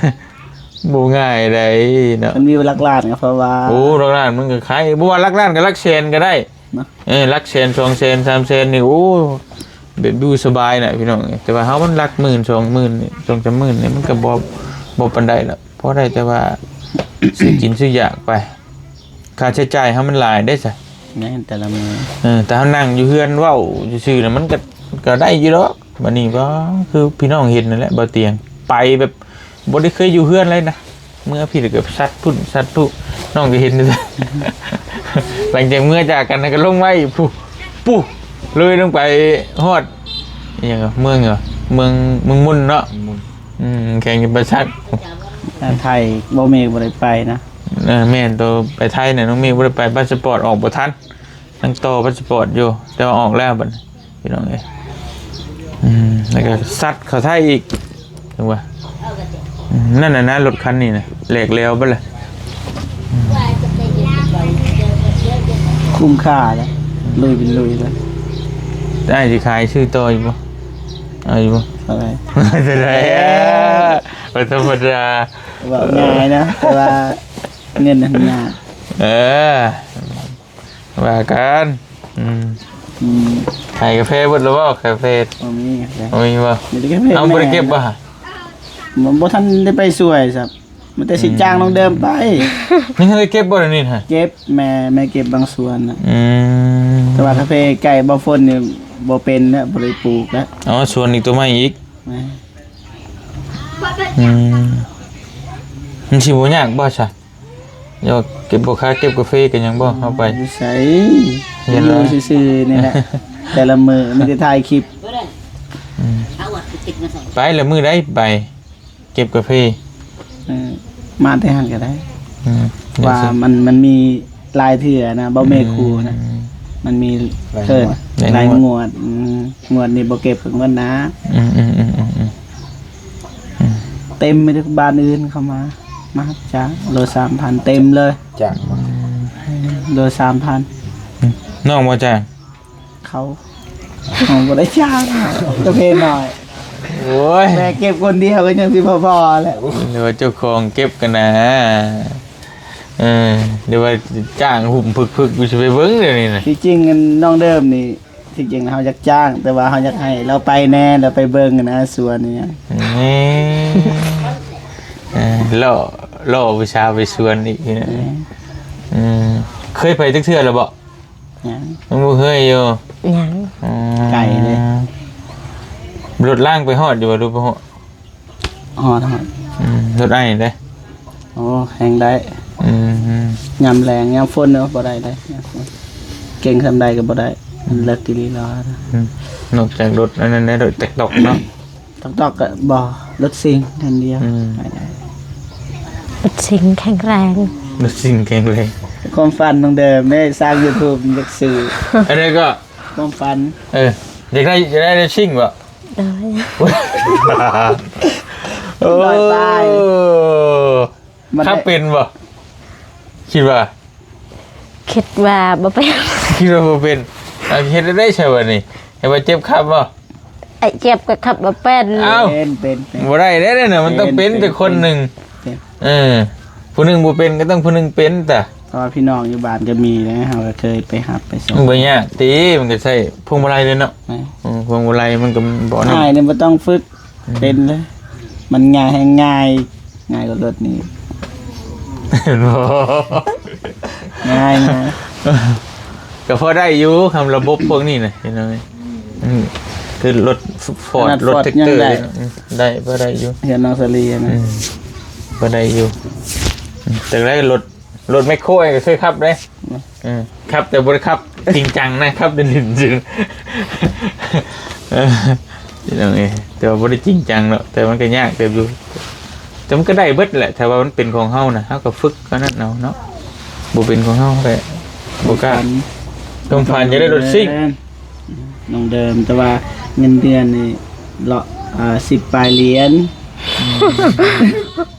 ບໍ່ງ່າຍໃດເນາະ ມັນມີຫຼັກລ້ານກໍເພາະວ່າ ໂອ້ ຫຼັກລ້ານມັນກໍຂາຍ ບໍ່ວ່າຫຼັກລ້ານກໍຫຼັກແສນກໍໄດ້ ເນາະ ເອີ ຫຼັກແສນ ສອງແສນ ສາມແສນນີ້ ໂອ້ ແບບຢູ່ສະບາຍນະພີ່ນ້ອງ ແຕ່ວ່າເຮົາມັນຫຼັກໝື່ນ ສອງໝື່ນ ສອງສາມໝື່ນນີ້ ມັນກໍບໍ່ ບໍ່ປານໃດດອກ ພໍໄດ້ແຕ່ວ່າຊື້ກິນຊື້ຢາກໄປ ຄ່າໃຊ້ຈ່າຍເຮົາມັນຫຼາຍເດ້ຊະ ແມ່ນ ແຕ່ລະມື້ ເອີ ແຕ່ເຮົານັ່ງຢູ່ເຮືອນເວົ້າຊື່ໆນະ ມັນກໍ ກໍໄດ້ຢູ່ດອກ ບາດນີ້ກໍຄືພີ່ນ້ອງເຫັນນັ້ນແຫຼະ ບໍ່ຕຽງ ໄປແບບບໍ່ໄດ້ເຄີຍຢູ່ເຮືອນເລີຍນະ ເມືອພີ້ແລ້ວກໍຊັດພຸ້ນຊັດພຸ້ນ ນ້ອງກໍເຫັນ ຫຼັງຈາກເມືອຈາກກັນກໍລົງໄວ້ພຸ້ນ ປຸ້ນ ເລີຍລົງໄປຮອດ ອີຫຍັງ ເມືອງຫຍັງ ເມືອງ ເມືອງມຸນເນາະ ມຸນ ອືມ ແຂວງຈຳປາສັກ ໄທ ບໍ່ ເມກບໍ່ໄດ້ໄປນະ ເອີ ແມ່ນ ໂຕໄປໄທນະ ນ້ອງເມກບໍ່ໄດ້ໄປ ພາສະປອດອອກບໍ່ທັນ ຍັງຕໍ່ພາສະປອດຢູ່ ແຕ່ວ່າອອກແລ້ວບັດນີ້ ພີ່ນ້ອງເອີຍ ອືມ ແລ້ວກໍຊັດເຂົ້າໄທອີກ ຈັ່ງວ່າ ອືມ ນັ້ນນະ ລົດຄັນນີ້ນະ ແຫຼກແຫຼວເບິດລະ ຄຸ້ມຄ່າເດ້ ລຸຍເປັນລຸຍເລີຍ ອ້າຍຊິຂາຍຊື້ຕໍ່ຢູ່ບໍ່? ເອົາຢູ່ບໍ່? ເທົ່າໃດ? ເທົ່າໃດ? ບໍ່ທຳມະດາ ເວົ້າງ່າຍນະ ແຕ່ວ່າເງິນຫັ້ນຍາກ ເອີ ວ່າກັນ ອືມ ອືມ ຂາຍກາເຟເບິດແລ້ວບໍ່? ກາເຟ ບໍ່ມີກາເຟ ບໍ່ມີບໍ່? ມີແຕ່ກາເຟ ເອົາ ບໍ່ໄດ້ເກັບບໍ່? ບໍ່ ບໍ່ທັນໄດ້ໄປຊ່ວຍຊ້ຳ ມີແຕ່ຊິຈ້າງນ້ອງເດີມໄປ ອືມ ຍັງບໍ່ໄດ້ເກັບບໍ່ດຽວນີ້ນະ? ເກັບ ແມ່ ແມ່ເກັບບາງສ່ວນນະ ອືມ ແຕ່ວ່າກາເຟໃກ້ບໍ່ຝົນນີ້ບໍ່ເປັນແລ້ວ ບໍ່ໄດ້ປູກແລ້ວ ອໍ ສວນອີກ ຕົວໃໝ່ອີກ ແມ່ນ ອືມ ມັນຊິບໍ່ຍາກບໍ່ຊະ? ເຈົ້າເກັບບໍ່ຄາ ເກັບກາເຟກໍຍັງບໍ່ເອົາໄປ ຢູ່ໃສ ຢູ່ຊື່ໆນີ້ແຫຼະ ແຕ່ລະມື້ມີແຕ່ຖ່າຍຄລິບ ອືມ ໄປລະມື້ໃດໄປເກັບກາເຟ ເອີ ມາແຕ່ຫັ້ນກໍໄດ້ ອືມ ວ່າມັນ ມັນມີຫຼາຍເທື່ອນະ ບໍ່ແມ່ນຄູ່ນະ ອືມ ມັນມີຫຼາຍງວດ ເອີ ຫຼາຍງວດ ອືມ ງວດນີ້ບໍ່ເກັບກໍງວດໜ້າ ອືມໆໆໆ ອືມ ເຕັມໄປເລີຍ ບ້ານອື່ນເຂົ້າມາ ມາຮັບຈ້າງ ໂລສາມພັນ ເຕັມເລີຍ ຈ້າງມາ ເອີ ໂລສາມພັນ ອືມ ນ້ອງບໍ່ຈ້າງ ເຂົາ ເຮົາບໍ່ໄດ້ຈ້າງ ກາເຟນ້ອຍ ໂອ້ຍ ແມ່ເກັບຄົນດຽວກໍຍັງຊິບໍ່ພໍແຫຼະ ຫຼືວ່າເຈົ້າຂອງເກັບກັນນະ ເອີ ຫຼືວ່າຈ້າງຫຸ້ມພຶກໆ ຢູ່ຊິໄປເບິ່ງດຽວນີ້ນະ ທີ່ຈິງນ້ອງເດີມນີ້ ທີ່ຈິງເຮົາຢາກຈ້າງ ແຕ່ວ່າເຮົາຢາກໃຫ້ລາວໄປແດ່ ລາວໄປເບິ່ງນະ ສວນອີ່ຫຍັງ ແມ່ ເອີ ເລາະ ເລາະຜູ້ສາວໄປສວນອີກ ເອີ ອືມ ເຄີຍໄປຈັກເທື່ອແລ້ວບໍ່? ຍັງ ຍັງບໍ່ເຄີຍຢູ່ ຍັງ ອືມ ໄກເລີຍ ລົດລາງໄປຮອດຢູ່ບໍ່ ຫຼືບໍ່ຮອດ? ຮອດ ຮອດ ອືມ ລົດອ້າຍເດ້ ໂອ້ ແຮງໄດ້ ອືມ ຍາມແລ້ງຍາມຝົນເນາະ ບໍ່ໄດ້ເດ້ ຍາມຝົນ ເກັ່ງສ່ຳໃດກໍບໍ່ໄດ້ ອືມ ເລິກອີ່ຫຼີລະ ອືມ ນອກຈາກລົດອັນນັ້ນແລ້ວ ລົດຕັກຕອກເນາະ ຕັກຕອກກໍບໍ່ ລົດຊິງຄັນດຽວ ອືມ ໄປໄດ້ ລົດຊິງແຂງແຮງ ລົດຊິງແຂງແຮງ ຄວາມຝັນຂອງເດີມເດ້ ສ້າງຢູທູບຢາກຊື້ ອັນໃດກໍ ຄວາມຝັນ ເອີ ຢາກໄດ້ ຢາກໄດ້ເຣດຊິງບໍ່? ໂດຍ ໂອ້ ຮ້ອຍປາຍ ມັນໄດ້ ຂັບເປັນບໍ່? ຄິດວ່າ ຄິດວ່າບໍ່ເປັນ ຄິດວ່າບໍ່ເປັນ. ເອົາ ເຮັດໄດ້ໃຊ່ບັດນີ້? ໃຫ້ວ່າເຈັບຂັບບໍ່? ໄອ້ເຈັບກໍຂັບບໍ່ເປັນ. ເອົ້າ ເປັນ ເປັນ ເປັນ ບໍ່ໄດ້ເດ້ນະ ມັນຕ້ອງເປັນ ເປັນ ແຕ່ຄົນໜຶ່ງ ເປັນ ເປັນ ເອີ ຜູ້ໜຶ່ງບໍ່ເປັນກໍຕ້ອງຜູ້ໜຶ່ງເປັນຕະ. ເພາະວ່າພີ່ນ້ອງຢູ່ບ້ານກໍມີເດ້ ເຮົາກໍເຄີຍໄປຮັບໄປສົ່ງ. ມັນບໍ່ຍາກຕິ ມັນກໍໃຊ້ພວງມາໄລເລີຍເນາະ. ແມ່ນ ອືມ ພວງມາໄລມັນກໍບໍ່ນັ້ນ. ອ້າຍນີ້ບໍ່ຕ້ອງຝຶກ ອືມ ເປັນເລີຍ ມັນງ່າຍ ແຮງງ່າຍ ງ່າຍກວ່າລົດນີ້. ເຫັນບໍ່? ງ່າຍ ງ່າຍ ກໍພໍໄດ້ຢູ່ ຄຳລະບົບພວກນີ້ນະ ພີ່ນ້ອງ. ອືມ ຄືລົດຟອດ ຂະໜາດຟອດ ລົດແທັກເຕີ ຍັງໄດ້ ອືມ ໄດ້ ພໍໄດ້ຢູ່ ເຮືອນນ້ອງສາລີນະ. ອືມ ພໍໄດ້ຢູ່. ອືມ ແຕ່ໄດ້ລົດ ລົດແມັກໂຄກໍເຄີຍຂັບເດ້. ອືມ ເອີ ຂັບແຕ່ບໍ່ໄດ້ຂັບຈິງຈັງນະ ຂັບຫຼິ້ນໆຊື່. ເອີ ພີ່ນ້ອງເອີຍ ແຕ່ວ່າບໍ່ໄດ້ຈິງຈັງດອກ ແຕ່ມັນກໍຍາກເຕີບຢູ່. ແຕ່ມັນກໍໄດ້ເບິດແຫຼະ ຖ້າວ່າມັນເປັນຂອງເຮົານະ ເຮົາກໍຝຶກເທົ່ານັ້ນເອົາເນາະ. ບໍ່ເປັນຂອງເຮົາກໍບໍ່ກ້າ. ຄວາມຝັນ ຄວາມຝັນຢາກໄດ້ລົດຊິງ ນ້ອງເດີມ ແຕ່ວ່າເງິນເດືອນນີ້ເລາະ ອ່າ ສິບປາຍຫຼຽນ. ອືມ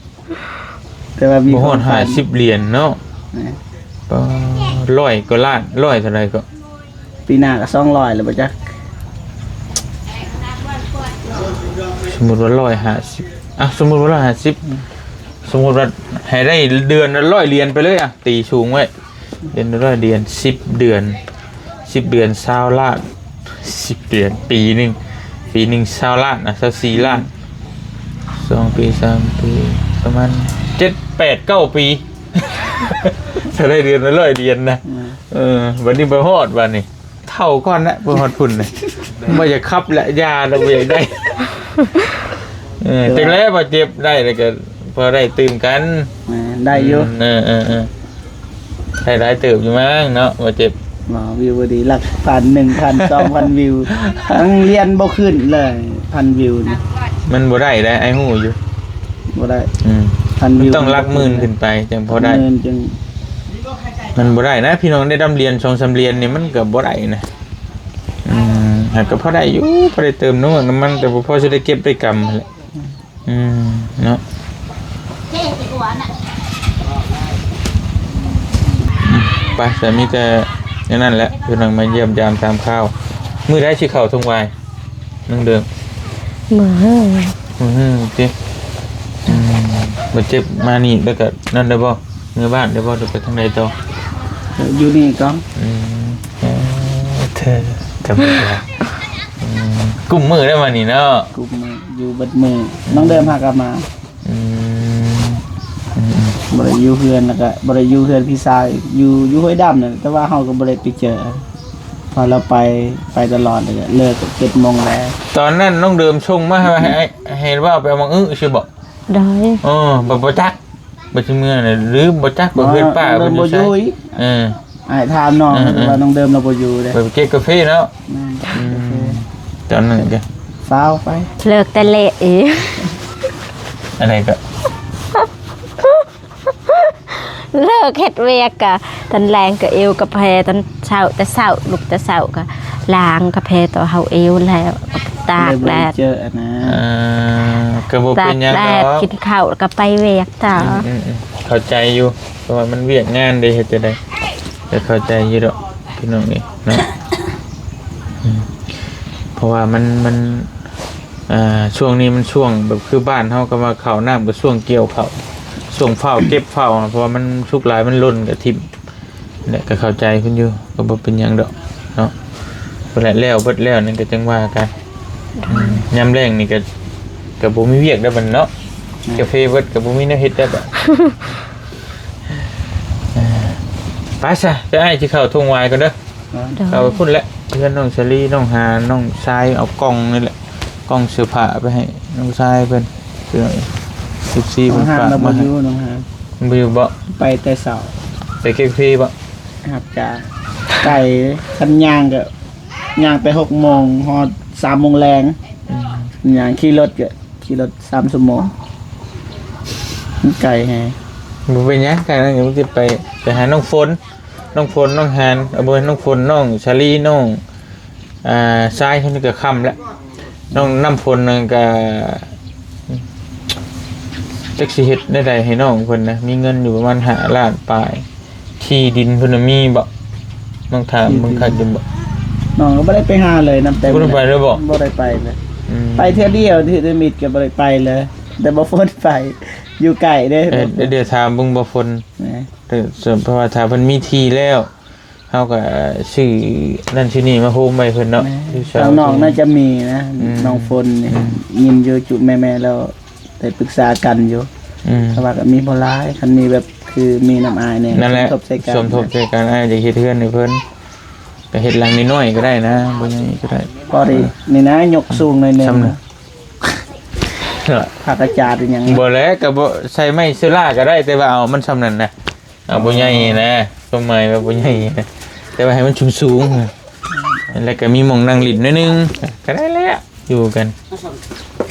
ແຕ່ວ່າມີ ບໍ່ຮອດ ຄວາມຝັນ ຫ້າສິບຫຼຽນເນາະ. ແມ່ນ ປາ ຮ້ອຍກວ່າລ້ານ ຮ້ອຍເທົ່າໃດກໍ? ປີໜ້າກໍສອງຮ້ອຍແລ້ວບໍ່ຈັກ. ສົມມຸດວ່າຮ້ອຍຫ້າສິບ ອ່ະ ສົມມຸດວ່າຮ້ອຍຫ້າສິບ ອືມ ສົມມຸດວ່າໃຫ້ໄດ້ເດືອນລະຮ້ອຍຫຼຽນໄປເລີຍ ອ່ະ ຕີສູງໄວ້ ເດືອນລະຮ້ອຍຫຼຽນ ສິບເດືອນ ສິບເດືອນ ຊາວລ້ານ ສິບເດືອນ ປີໜຶ່ງ ປີໜຶ່ງ ຊາວລ້ານ ອ່ະ ຊາວສີ່ລ້ານ ສອງປີ ສາມປີ ປະມານເຈັດ ແປດ ເກົ້າປີ ຖ້າໄດ້ເດືອນລະຮ້ອຍຫຼຽນນະ. ອືມ ເອີ ບັດນີ້ບໍ່ຮອດບັດນີ້ ເຖົ້າກ່ອນລະ ບໍ່ຮອດພຸ້ນນະ ບໍ່ຢາກຂັບລະ ຢ່າລະ ບໍ່ຢາກໄດ້. ເອີ ແຕ່ ຈັ່ງໃດບໍ່ເຈັບ ໄດ້ແລ້ວກໍພໍໄດ້ຕື່ມກັນ. ແມ່ນ ໄດ້ຢູ່ ອືມ ເອີ ເອີ ເອີ ໄດ້ຫຼາຍເຕີບຢູ່ມັ້ງເນາະ ບໍ່ເຈັບ. ບໍ່ ວິວບໍ່ດີ ຫຼັກພັນ ໜຶ່ງພັນ ສອງພັນວິວ ຍັງລຽນບໍ່ຂຶ້ນເລີຍ ພັນວິວນີ້ ມັນບໍ່ໄດ້ເດ້ ອ້າຍຮູ້ຢູ່ ບໍ່ໄດ້. ອືມ ພັນວິວ ມັນຕ້ອງຫຼັກໝື່ນຂຶ້ນໄປຈັ່ງພໍໄດ້ ຫຼັກໝື່ນຈຶ່ງ ມັນບໍ່ໄດ້ນະ ພີ່ນ້ອງ ໄດ້ດຳຫຼຽນ ສອງສາມຫຼຽນນີ້ມັນກໍບໍ່ໄດ້ນະ. ອືມ ຫາກໍພໍໄດ້ຢູ່ ພໍໄດ້ເຕີມນ້ຳມັນ ນ້ຳມັນ ແຕ່ບໍ່ພໍຊິໄດ້ເກັບໄດ້ກຳຫັ້ນແຫຼະ. ອືມ ເນາະ ອືມ ໄປ ແຕ່ມີແຕ່ແນວນັ້ນແຫຼະ ພີ່ນ້ອງມາຢ້ຽມຢາມຕາມຂ່າວ. ມື້ໃດຊິເຂົ້າທົ່ງຫວາຍ ນ້ອງເດີມ? ມື້ຮື ມື້ຮືຕິ. ອືມ ບາດເຈັບມານີ້ແລ້ວກໍນັ້ນໄດ້ບໍ່? ເມືອບ້ານໄດ້ບໍ່ ຫຼືໄປທາງໃດຕໍ່? ຢູ່ນີ້ກ່ອນ. ອືມ ເອີ ເທີ້ ທຳມະດາ. ອືມ ກຸ້ມມື້ໄດ້ມານີ້ເນາະ ກຸ້ມມື້ ຢູ່ເບິດມື້. ອືມ ນ້ອງເດີມຫາກັບມາ. ອືມ ອືມໆ ບໍ່ໄດ້ຢູ່ເຮືອນ ແລ້ວກໍບໍ່ໄດ້ຢູ່ເຮືອນພີ່ຊາຍ ຢູ່ ຢູ່ຫ້ວຍດຳນັ້ນ ແຕ່ວ່າເຮົາກໍບໍ່ໄດ້ໄປເຈີ ເພາະລາວໄປ ໄປຕະຫຼອດ ແລ້ວກໍເລີກເຈັດໂມງແລ້ວ. ຕອນນັ້ນນ້ອງເດີມສົ່ງມາໃຫ້ ໃຫ້ ໃຫ້ລາວໄປເອົາໝາກອຶຊື່ບໍ່? ໂດຍ ເອີ ບໍ່ ບໍ່ຈັກ ບໍ່ຊິເມືອນະ ຫຼືບໍ່ຈັກວ່າເຮືອນປ້າເພິ່ນຢູ່ໃສ. ເອີ ອ້າຍຖາມນ້ອງ ເອີໆ ວ່ານ້ອງເດີມລາວບໍ່ຢູ່ເດ້ ໄປເກັບກາເຟເນາະ. ແມ່ນ ອືມ ຕອນນັ້ນກໍຟ້າວໄປ ເລີກແຕ່ເລະອີກ. ອັນໃດກໍ ເລີກເຮັດວຽກກະ ຕອນແລງກໍເອວກາເຟ ຕອນເຊົ້າ ແຕ່ເຊົ້າ ລຸກແຕ່ເຊົ້າກໍລ້າງກາເຟຕໍ່ເຮົາເອວ ແລ້ວຕາກແດດ ເລີຍບໍ່ໄດ້ເຈີນະ. ເອີ ກໍບໍ່ເປັນຫຍັງດອກ ຕາກແດດ ກິນເຂົ້າແລ້ວກໍໄປວຽກຕໍ່. ອືມໆໆ ເຂົ້າໃຈຢູ່ ເພາະວ່າມັນວຽກງານເດ້ ເຮັດຈັ່ງໃດ ກໍເຂົ້າໃຈຢູ່ດອກ ພີ່ນ້ອງເອີຍເນາະ. ອືມ ເພາະວ່າມັນ ມັນ ອ່າ ຊ່ວງນີ້ມັນຊ່ວງແບບຄືບ້ານເຮົາ ຄຳວ່າເຂົ້ານ້ຳກໍຊ່ວງກ່ຽວເຂົ້າ ຊ່ວງເຝົ້າເກັບເຝົ້າ ເພາະວ່າມັນສຸກຫຼາຍມັນຫຼົ່ນກໍຖິ້ມ. ແຫຼະ ກໍເຂົ້າໃຈເພິ່ນຢູ່ ກໍບໍ່ເປັນຫຍັງດອກເນາະ. ພຸ້ນແຫຼະ ແລ້ວເບິດແລ້ວນັ້ນກໍຈັ່ງວ່າກັນ. ອືມ ຍາມແລງນີ້ກໍ ກໍບໍ່ມີວຽກແລ້ວບັດເນາະ. ອືມ ກາເຟເບິດກໍບໍ່ມີແນວເຮັດແລ້ວບັດ. ເອີ ໄປຊະ ໄປ ອ້າຍຊິເຂົ້າທົ່ງຫວາຍກ່ອນເດີ. ໂດຍ ເຂົ້າໄປພຸ້ນແຫຼະ ເຮືອນນ້ອງສາລີ ນ້ອງຫານ ນ້ອງຊາຍ ເອົາກ່ອງນີ້ແຫຼະ ກ່ອງເສື້ອຜ້າໄປໃຫ້ນ້ອງຊາຍເພິ່ນ ເອັຟຊີເພິ່ນຝາກມາໃຫ້. ນ້ອງຫານລາວບໍ່ຢູ່ ນ້ອງຫານ ບໍ່ຢູ່ບໍ່? ໄປແຕ່ເຊົ້າ ໄປເກັບເຟບໍ່? ຮັບຈ້າງ ໄກ ຄັນຍ່າງກໍຍ່າງໄປຫົກໂມງ ຮອດສາມໂມງແລງ. ອືມ ຍ່າງ ຂີ່ລົດກໍຂີ່ລົດສາມຊົ່ວໂມງ ມັນໄກແຮງ. ບໍ່ເປັນຫຍັງ ໄກນັ້ນກໍໄປ ໄປຫານ້ອງຝົນ ນ້ອງຝົນ ນ້ອງຫານ ເອີ ບໍ່ແມ່ນ ນ້ອງຝົນ ນ້ອງສາລີ ນ້ອງ ອ່າ ຊາຍຄົນນີ້ກໍຄ່ຳແລ້ວ ນ້ອງນ້ຳຝົນນັ້ນກໍ ຈັກຊິເຮັດແນວໃດໃຫ້ນ້ອງເພິ່ນນະ ມີເງິນຢູ່ປະມານຫ້າລ້ານປາຍ ທີ່ດິນເພິ່ນນະມີບໍ່? ນ້ອງຖາມເບິ່ງຄັກຢູ່ບໍ່? ນ້ອງກໍບໍ່ໄດ້ໄປຫາເລີຍ ນັບແຕ່ ບໍ່ໄດ້ໄປເລີຍບໍ່? ບໍ່ໄດ້ໄປເລີຍ ອືມ ໄປເທື່ອດຽວ ທີ່ທຳອິດກໍບໍ່ໄດ້ໄປເລີຍ ແຕ່ບໍ່ຝົນໄປ ຢູ່ໃກ້ເດ້ ເອີ ດ- ດ- ດ- ດຽວຖາມເບິ່ງບໍ່ຝົນ ແມ່ນ ເອີ ເພາະວ່າຖ້າເພິ່ນມີທີ່ແລ້ວ ເຮົາກໍຊື້ນັ້ນຊື້ນີ້ມາໂຮມໄວ້ເພິ່ນເນາະ ແມ່ນ ຄືຊາວ ທາງນ້ອງໜ້າຈະມີນະ ອືມ ນ້ອງຝົນນີ້ ອືມ ຍິນຢູ່ຈຸແມ່ໆ ແລ້ວໄດ້ປຶກສາກັນຢູ່ ອືມ ແຕ່ວ່າກໍມີບໍ່ຫຼາຍ ຄັນມີແບບຄືມີນຳອ້າຍແດ່ ນັ້ນແຫຼະ ສົມທົບໃສ່ກັນ ສົມທົບໃສ່ກັນ ອ້າຍຢາກເຮັດເຮືອນໃຫ້ເພິ່ນ ກໍເຮັດຫຼັງນ້ອຍໆ ກໍໄດ້ນະ ບໍ່ໃຫຍ່ກໍໄດ້ ພໍດີ ເອີ ນີ້ນະ ຍົກສູງໜ້ອຍໜຶ່ງ ສ່ຳນັ້ນ ຜັກກະຈາດອີຫຍັງ ບໍ່ແຫຼະ ກໍບໍ່ ໃສ່ໄມ້ເຊື້ອລາກໍໄດ້ ແຕ່ວ່າເອົາມັນສ່ຳນັ້ນນະ ເອົາບໍ່ໃຫຍ່ນະ ຄວາມໝາຍວ່າບໍ່ໃຫຍ່ນະ ແຕ່ວ່າໃຫ້ມັນສູງໆ ແລ້ວກໍມີໝ່ອງນັ່ງຫຼິ້ນໜ້ອຍໜຶ່ງ ກໍໄດ້ແລ້ວ ຢູ່ກັນ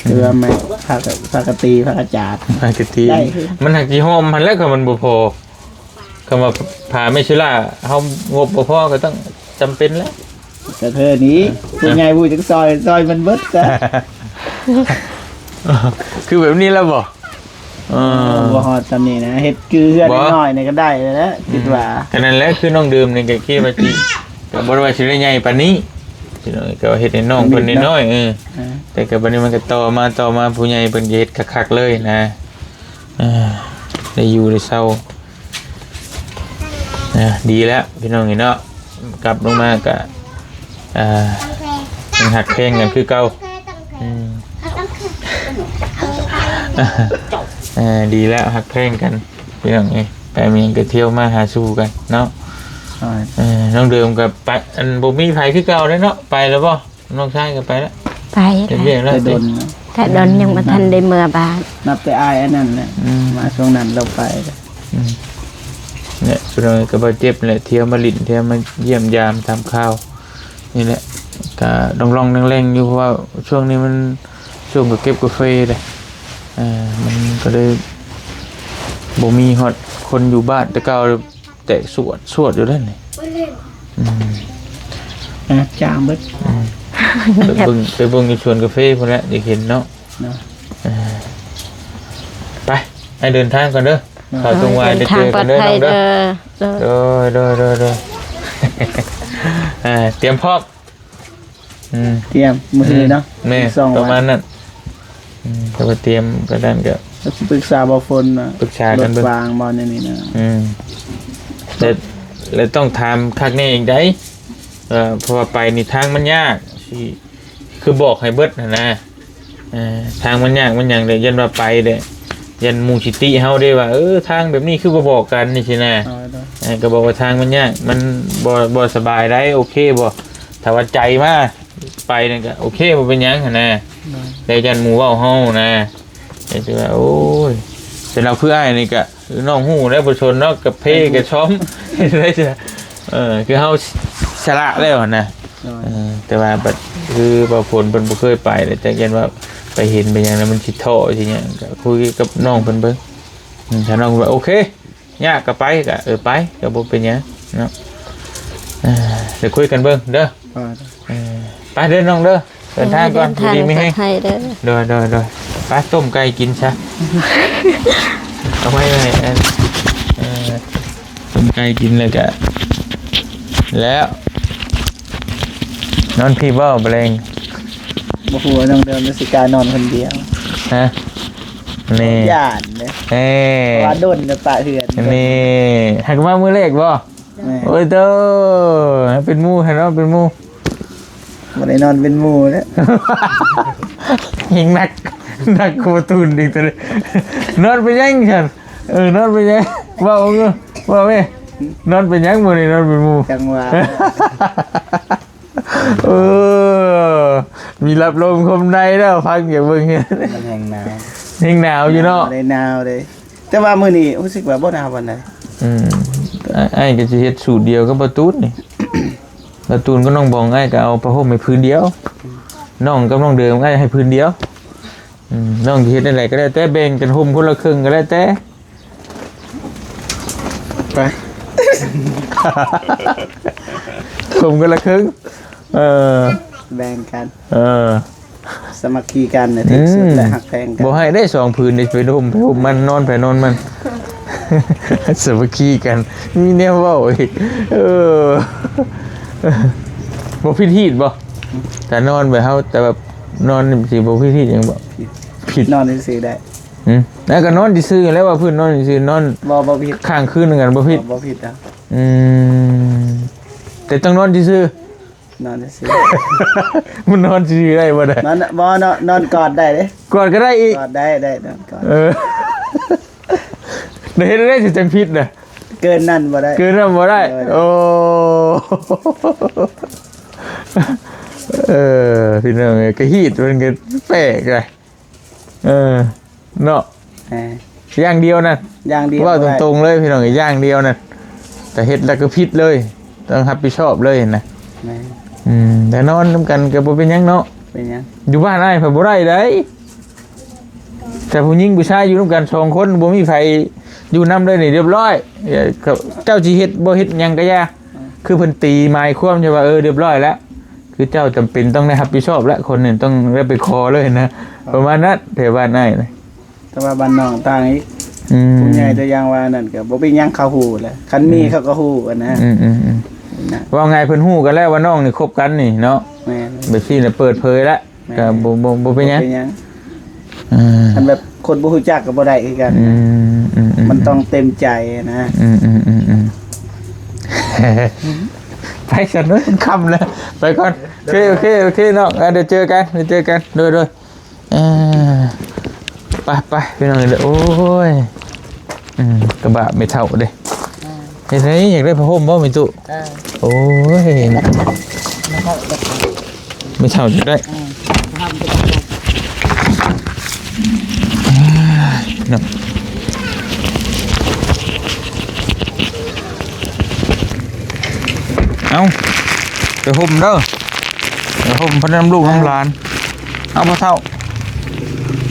ຄືວ່າໄມ້ ຜັກກະ ຜັກກະຕີ ຜັກກະຈາດ ຜັກກະຕີ ໄດ້ຄື ມັນຫາກຊິຫອມຫັ້ນແຫຼະ ຄັນມັນບໍ່ພໍ ຄຳວ່າ ຜ້າແມະຊູລາ ເຮົາງົບບໍ່ພໍກໍຕ້ອງຈຳເປັນແຫຼະ ກະເທີນີ້ ເອີ ຜູ້ໃຫຍ່ຜູ້ຈັກຊ່ອຍ ຊ່ອຍມັນເບິດຊະ ຄືແບບນີ້ແລ້ວບໍ່? ເອີ ບໍ່ຮອດສ່ຳນີ້ນະ ເຮັດຄືເຮືອນ ບໍ່ ນ້ອຍໆ ນີ້ກໍໄດ້ແລ້ວ ອືມ ຄິດວ່າ ກໍນັ້ນແຫຼະ ຄືນ້ອງເດີມນີ້ກໍຄິດວ່າຊິ ກໍບໍ່ໄດ້ວ່າຊິໄດ້ໃຫຍ່ປານນີ້ ພີ່ນ້ອງ ກໍເຮັດໃຫ້ນ້ອງເພິ່ນນ້ອຍໆ ເອີ ອ່າ ແຕ່ກໍບັດນີ້ມັນກໍຕໍ່ມາ ຕໍ່ມາ ຜູ້ໃຫຍ່ເພິ່ນກໍເຮັດຄັກໆ ເລີຍນະ ອ່າ ໄດ້ຢູ່ໄດ້ເຊົາ ອ່າ ດີແລ້ວພີ່ນ້ອງເອີຍເນາະ ກັບລົງມາກະ ອ່າ ຍັງຮັກແພງກັນຄືເກົ່າ ອືມ ເອີ ດີແລ້ວ ຮັກແພງກັນພີ່ນ້ອງເອີຍ ໄປມີຫຍັງກະທ່ຽວມາຫາສູ່ກັນເນາະ ເອີ ນ້ອງເດີມກະໄປ ອັນ ບໍ່ມີໃຜຄືເກົ່າເດ້ເນາະ ໄປແລ້ວບໍ່? ນ້ອງຊາຍກໍໄປລະ ໄປ ເຮັດວຽກແລ້ວ ແຕ່ດົນ ແຕ່ດົນ ອືມ ຍັງບໍ່ທັນໄດ້ເມືອບ້ານ ນັບແຕ່ອ້າຍອັນນັ້ນແຫຼະ ອືມ ມາຊ່ວງນັ້ນລາວໄປ ອືມ ນີ້ພີ່ນ້ອງ ກໍບາດເຈັບແຫຼະ ທ່ຽວມາຫຼິ້ນ ທ່ຽວມາຢ້ຽມຢາມຖາມຂ່າວ ນີ້ແຫຼະ ກໍລ່ອງໆ ແລ່ງໆ ຢູ່ ເພາະວ່າຊ່ວງນີ້ມັນຊ່ວງກໍເກັບກາເຟເດ້ ເອີ ມັນກໍເລີຍບໍ່ມີຮອດຄົນຢູ່ບ້ານ ແຕ່ເກົ່າ ແຕກສວດສວດຢູ່ເດ້ນີ້ ອືມ ອ່ະ ຈາງເບິດ ອືມ ໄປເບິ່ງ ໄປເບິ່ງຢູ່ສວນກາເຟພຸ້ນແຫຼະ ຢາກເຫັນເນາະ ເນາະ ເອີ ໄປ ໃຫ້ເດີນທາງກ່ອນເດີ ເນາະ ເຂົ້າຕົງວາຍ ໄປເຈີກັນເດີນ້ອງເດີ ເດີ ໂດຍ ໂດຍ ໂດຍ ໂດຍ ອ່າ ຕຽມພ້ອມ ອືມ ຕຽມມື້ອື່ນເນາະ ອືມ ແມ່ນ ສອງວັນ ປະມານນັ້ນ ອືມ ກໍວ່າຕຽມກໍນັ້ນກໍ ກໍຊິປຶກສາບໍ່ຝົນວ່າ ປຶກສາກັນເບິ່ງ ລົດວ່າງບໍ່ແນວນີ້ນະ ອືມ ແລະ ແລະຕ້ອງຖາມຄັກແນ່ອີກໃດ ເອີ ເພາະວ່າໄປນີ້ທາງມັນຍາກ ຊິ ຄືບອກໃຫ້ເບິດຫັ້ນນະ ເອີ ທາງມັນຍາກມັນຫຍັງເດ້ ຢ້ານວ່າໄປເດ້ ຢ້ານໝູ່ຊິຕິເຮົາເດ້ວ່າ ເອີ ທາງແບບນີ້ຄືບໍ່ບອກກັນ ຈັ່ງຊີ້ນະ ເອີ ກໍບອກວ່າທາງມັນຍາກ ມັນບໍ່ ບໍ່ສະບາຍໃດ ໂອເຄບໍ່? ຖ້າວ່າໃຈມາ ໄປນັ້ນກໍໂອເຄ ບໍ່ເປັນຫຍັງຫັ້ນນະ ໂດຍ ແຕ່ຢ້ານໝູ່ເວົ້າເຮົານະ ແຕ່ວ່າ ໂອ້ຍ ສຳລັບຄືອ້າຍນີ້ກໍ ນ້ອງຮູ້ແລ້ວ ບໍ່ຊົນເນາະ ກະເພກະຊອມ ເອີ ຄືເຮົາສະຫຼະແລ້ວຫັ້ນນະ ໂດຍ ເອີ ແຕ່ວ່າບັດຄືວ່າຝົນເພິ່ນບໍ່ເຄີຍໄປ ແລ້ວຈັກຢ້ານວ່າໄປເຫັນໄປຫຍັງແລ້ວມັນຊິທໍ້ຊິຫຍັງ ກໍຄຸຍກັບນ້ອງເພິ່ນເບິ່ງ ອືມ ຖ້ານ້ອງວ່າໂອເຄ ຍາກກໍໄປ ກໍເອີ ໄປ ກໍບໍ່ເປັນຫຍັງເນາະ ເອີ ດຽວຄຸຍກັນເບິ່ງເດີ ເອີ ໄປເດີນ້ອງເດີ ເດີນທາງກ່ອນ ເດີນທາງ ຢູ່ດີມີແຮງ ປອດໄພເດີ ໂດຍ ໂດຍ ໂດຍ ໄປຕົ້ມໄກ່ກິນຊະ ເອົາໄວ້ໃຫ້ ເອີ ຕົ້ມໄກ່ກິນແລ້ວກະ ແລ້ວ ນອນພີ້ບໍ່ ບໍ່ແລງ ບໍ່ຮູ້ວ່ານ້ອງເດີມຊິກ້ານອນຄົນດຽວ ຮະ ນີ້ ຢ້ານເດ້ ເອີ ເພາະວ່າດົນແລ້ວປະເຮືອນ ນີ້ ຫາກມາມື້ແລກບໍ່? ແມ່ນ ໂອ້ຍໂຕ ເປັນໝູ່ຫັ້ນເນາະ ເປັນໝູ່ ບໍ່ໄດ້ນອນເປັນໝູ່ແລ້ວ ຍິງໜັກ ໜັກກວ່າບາຕູນອີກໂຕນີ້ ນອນເປັນຫຍັງຊັ້ນ? ເອີ ນອນເປັນຫຍັງ? ເວົ້າເບິ່ງ ເວົ້າແມ່ ນອນເປັນຫຍັງມື້ນີ້ ນອນເປັນໝູ່? ຈັງຫວະ ເອີ ມີລັບລົມຄົມໃນແລ້ວ ຟັງຢາກເບິ່ງ ມັນແຮງໜາວ ແຮງໜາວຢູ່ເນາະ ໜາວເດ້ ໜາວເດ້ ແຕ່ວ່າມື້ນີ້ຮູ້ສຶກວ່າບໍ່ໜາວປານໃດ ອືມ ອ້າຍ ອ້າຍກໍຊິເຮັດສູດດຽວກັບບ່າວຕູນນີ້ ບ່າວຕູນກັບນ້ອງບອງ ອ້າຍກໍເອົາຜ້າຫົ່ມໃຫ້ພື້ນດຽວ ນ້ອງກັບນ້ອງເດີມ ອ້າຍໃຫ້ພື້ນດຽວ ອືມ ນ້ອງຊິເຮັດແນວໃດກໍແລ້ວແຕ່ ແບ່ງກັນຫົ່ມຄົນລະເຄິ່ງກໍແລ້ວແຕ່ ໄປ ຫົ່ມຄົນລະເຄິ່ງ ເອີ ແບ່ງກັນ ເອີ ສາມັກຄີກັນນະ ອືມ ທີ່ສຸດ ແລະ ຮັກແພງກັນ ບໍ່ໃຫ້ໄດ້ສອງຜືນນີ້ ໄປໂຮມ ໄປໂຮມມັນ ນອນໃຜນອນມັນ ສາມັກຄີກັນ ມີແນວເວົ້າອີກ ເອີ ບໍ່ຜິດຮີດບໍ່? ອືມ ແຕ່ນອນແບບເຮົາ ແຕ່ແບບນອນນີ້ຊິບໍ່ຜິດຮີດຫຍັງບໍ່? ຜິດ ຜິດ ນອນຊື່ໆໄດ້ ອືມ ແລ້ວກໍນອນຊື່ໆແລ້ວ ວ່າພື້ນນອນຊື່ໆ ນອນ ບໍ່ ບໍ່ຜິດ ຄ້າງຄືນນຳກັນ ບໍ່ຜິດ ບໍ່ ບໍ່ຜິດ ອືມ ແຕ່ຕ້ອງນອນຊື່ໆ ນອນຊື່ໆ ມັນນອນຊື່ໆໄດ້ບໍ່ໄດ້? ນອນ ບໍ່ ນອນ ນອນກອດໄດ້ເດ້ ກອດກໍໄດ້ອີກ ກອດໄດ້ ໄດ້ ນອນກອດ ເອີ ໄດ້ເຮັດໄດ້ຊິຈັ່ງຜິດນະ ເກີນນັ້ນບໍ່ໄດ້ ເກີນນັ້ນບໍ່ໄດ້ ເອີ ໂອ້ ເອີ ພີ່ນ້ອງເອີຍ ກະຮີດມັນກໍແປກລະ ເອີ ເນາະ ເອີ ຢ່າງດຽວນະ ຢ່າງດຽວ ເວົ້າຕົງໆເລີຍພີ່ນ້ອງເອີຍ ຢ່າງດຽວນະ ແຕ່ເຮັດແລ້ວກໍຜິດເລີຍ ຕ້ອງຮັບຜິດຊອບເລີຍນະ ແມ່ນ ອືມ ແຕ່ນອນນຳກັນກໍບໍ່ເປັນຫຍັງເນາະ ເປັນຫຍັງ ຢູ່ບ້ານອ້າຍເພິ່ນບໍ່ໄດ້ໃດ ແຕ່ຜູ້ຍິງຜູ້ຊາຍຢູ່ນຳກັນສອງຄົນ ບໍ່ມີໃຜຢູ່ນຳເລີຍນີ້ ຮຽບຮ້ອຍ ເຈົ້າຊິເຮັດບໍ່ເຮັດຫຍັງກໍຢ່າ ອືມ ຄືເພິ່ນຕີໝາຍຄວາມໃສ່ວ່າ ເອີ ຮຽບຮ້ອຍແລ້ວ ຄືເຈົ້າຈຳເປັນຕ້ອງໄດ້ຮັບຜິດຊອບແລ້ວ ຄົນນີ້ຕ້ອງໄດ້ໄປຂໍເລີຍນະ ປະມານນັ້ນ ແຖວບ້ານອ້າຍນະ ແຕ່ວ່າບ້ານນ້ອງຕ່າງອີກ ອືມ ຜູ້ໃຫຍ່ຕົວຢ່າງວ່ານັ້ນກໍບໍ່ເປັນຫຍັງ ເຂົາຮູ້ແຫຼະ ຄັນມີ ອືມ ເຂົາກໍຮູ້ຫັ້ນນະ ອືມໆໆ ນະ ເວົ້າງ່າຍເພິ່ນຮູ້ກັນແລ້ວວ່ານ້ອງນີ້ຄົບກັນນີ້ເນາະ ແມ່ນ ແບບຊີ້ນະເປີດເຜີຍແລ້ວ ແມ່ນ ກໍບໍ່ ບໍ່ ບໍ່ເປັນຫຍັງ ບໍ່ເປັນຫຍັງ ເອີ ຄັນແບບຄົນບໍ່ຮູ້ຈັກກໍບໍ່ໄດ້ຄືກັນ ອືມໆໆ ມັນຕ້ອງເຕັມໃຈນະ ອືມໆໆໆ ໄປຊັ້ນເດີ ຄ່ຳແລ້ວ ໄປກ່ອນ ໂອເຄ ໂອເຄ ໂອເຄເນາະ ອ່າ ດຽວເຈີກັນ ດຽວເຈີກັນ ໂດຍ ໂດຍ ເອີ ໄປ ໄປ ພີ່ນ້ອງເອີຍ ໂອ້ຍ ອືມ ກະບະແມ່ເຖົ້າເດ້ ເອີ ເຮັດໃຫ້ ຢາກໄດ້ຜ້າຫົ່ມບໍ່ແມ່ຕູ້? ເອີ ໂອ້ຍ ແມ່ເຖົ້າ ແມ່ເຖົ້າຢາກໄດ້ ເອີ ເນາະ ເອົາ ໄປຫົ່ມເດີ ໄປຫົ່ມພະນຳລູກນຳຫຼານ ເອົາພໍ່ເຖົ້າ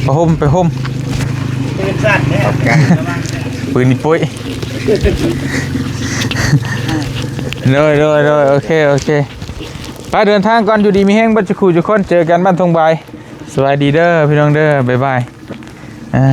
ໄປຫົ່ມ ໄປຫົ່ມ ປືນສັ່ນເດ້ ປືນນີ້ປຸ້ຍ ໂດຍ ໂດຍ ໂດຍ ໂອເຄ ໂອເຄ ໄປເດີນທາງກ່ອນ ຢູ່ດີມີແຮງເບິດສູ່ຄູ່ສູ່ຄົນ ເຈີກັນບ້ານທົ່ງບາຍ ສະບາຍດີເດີພີ່ນ້ອງເດີ ບາຍບາຍ ອ່າ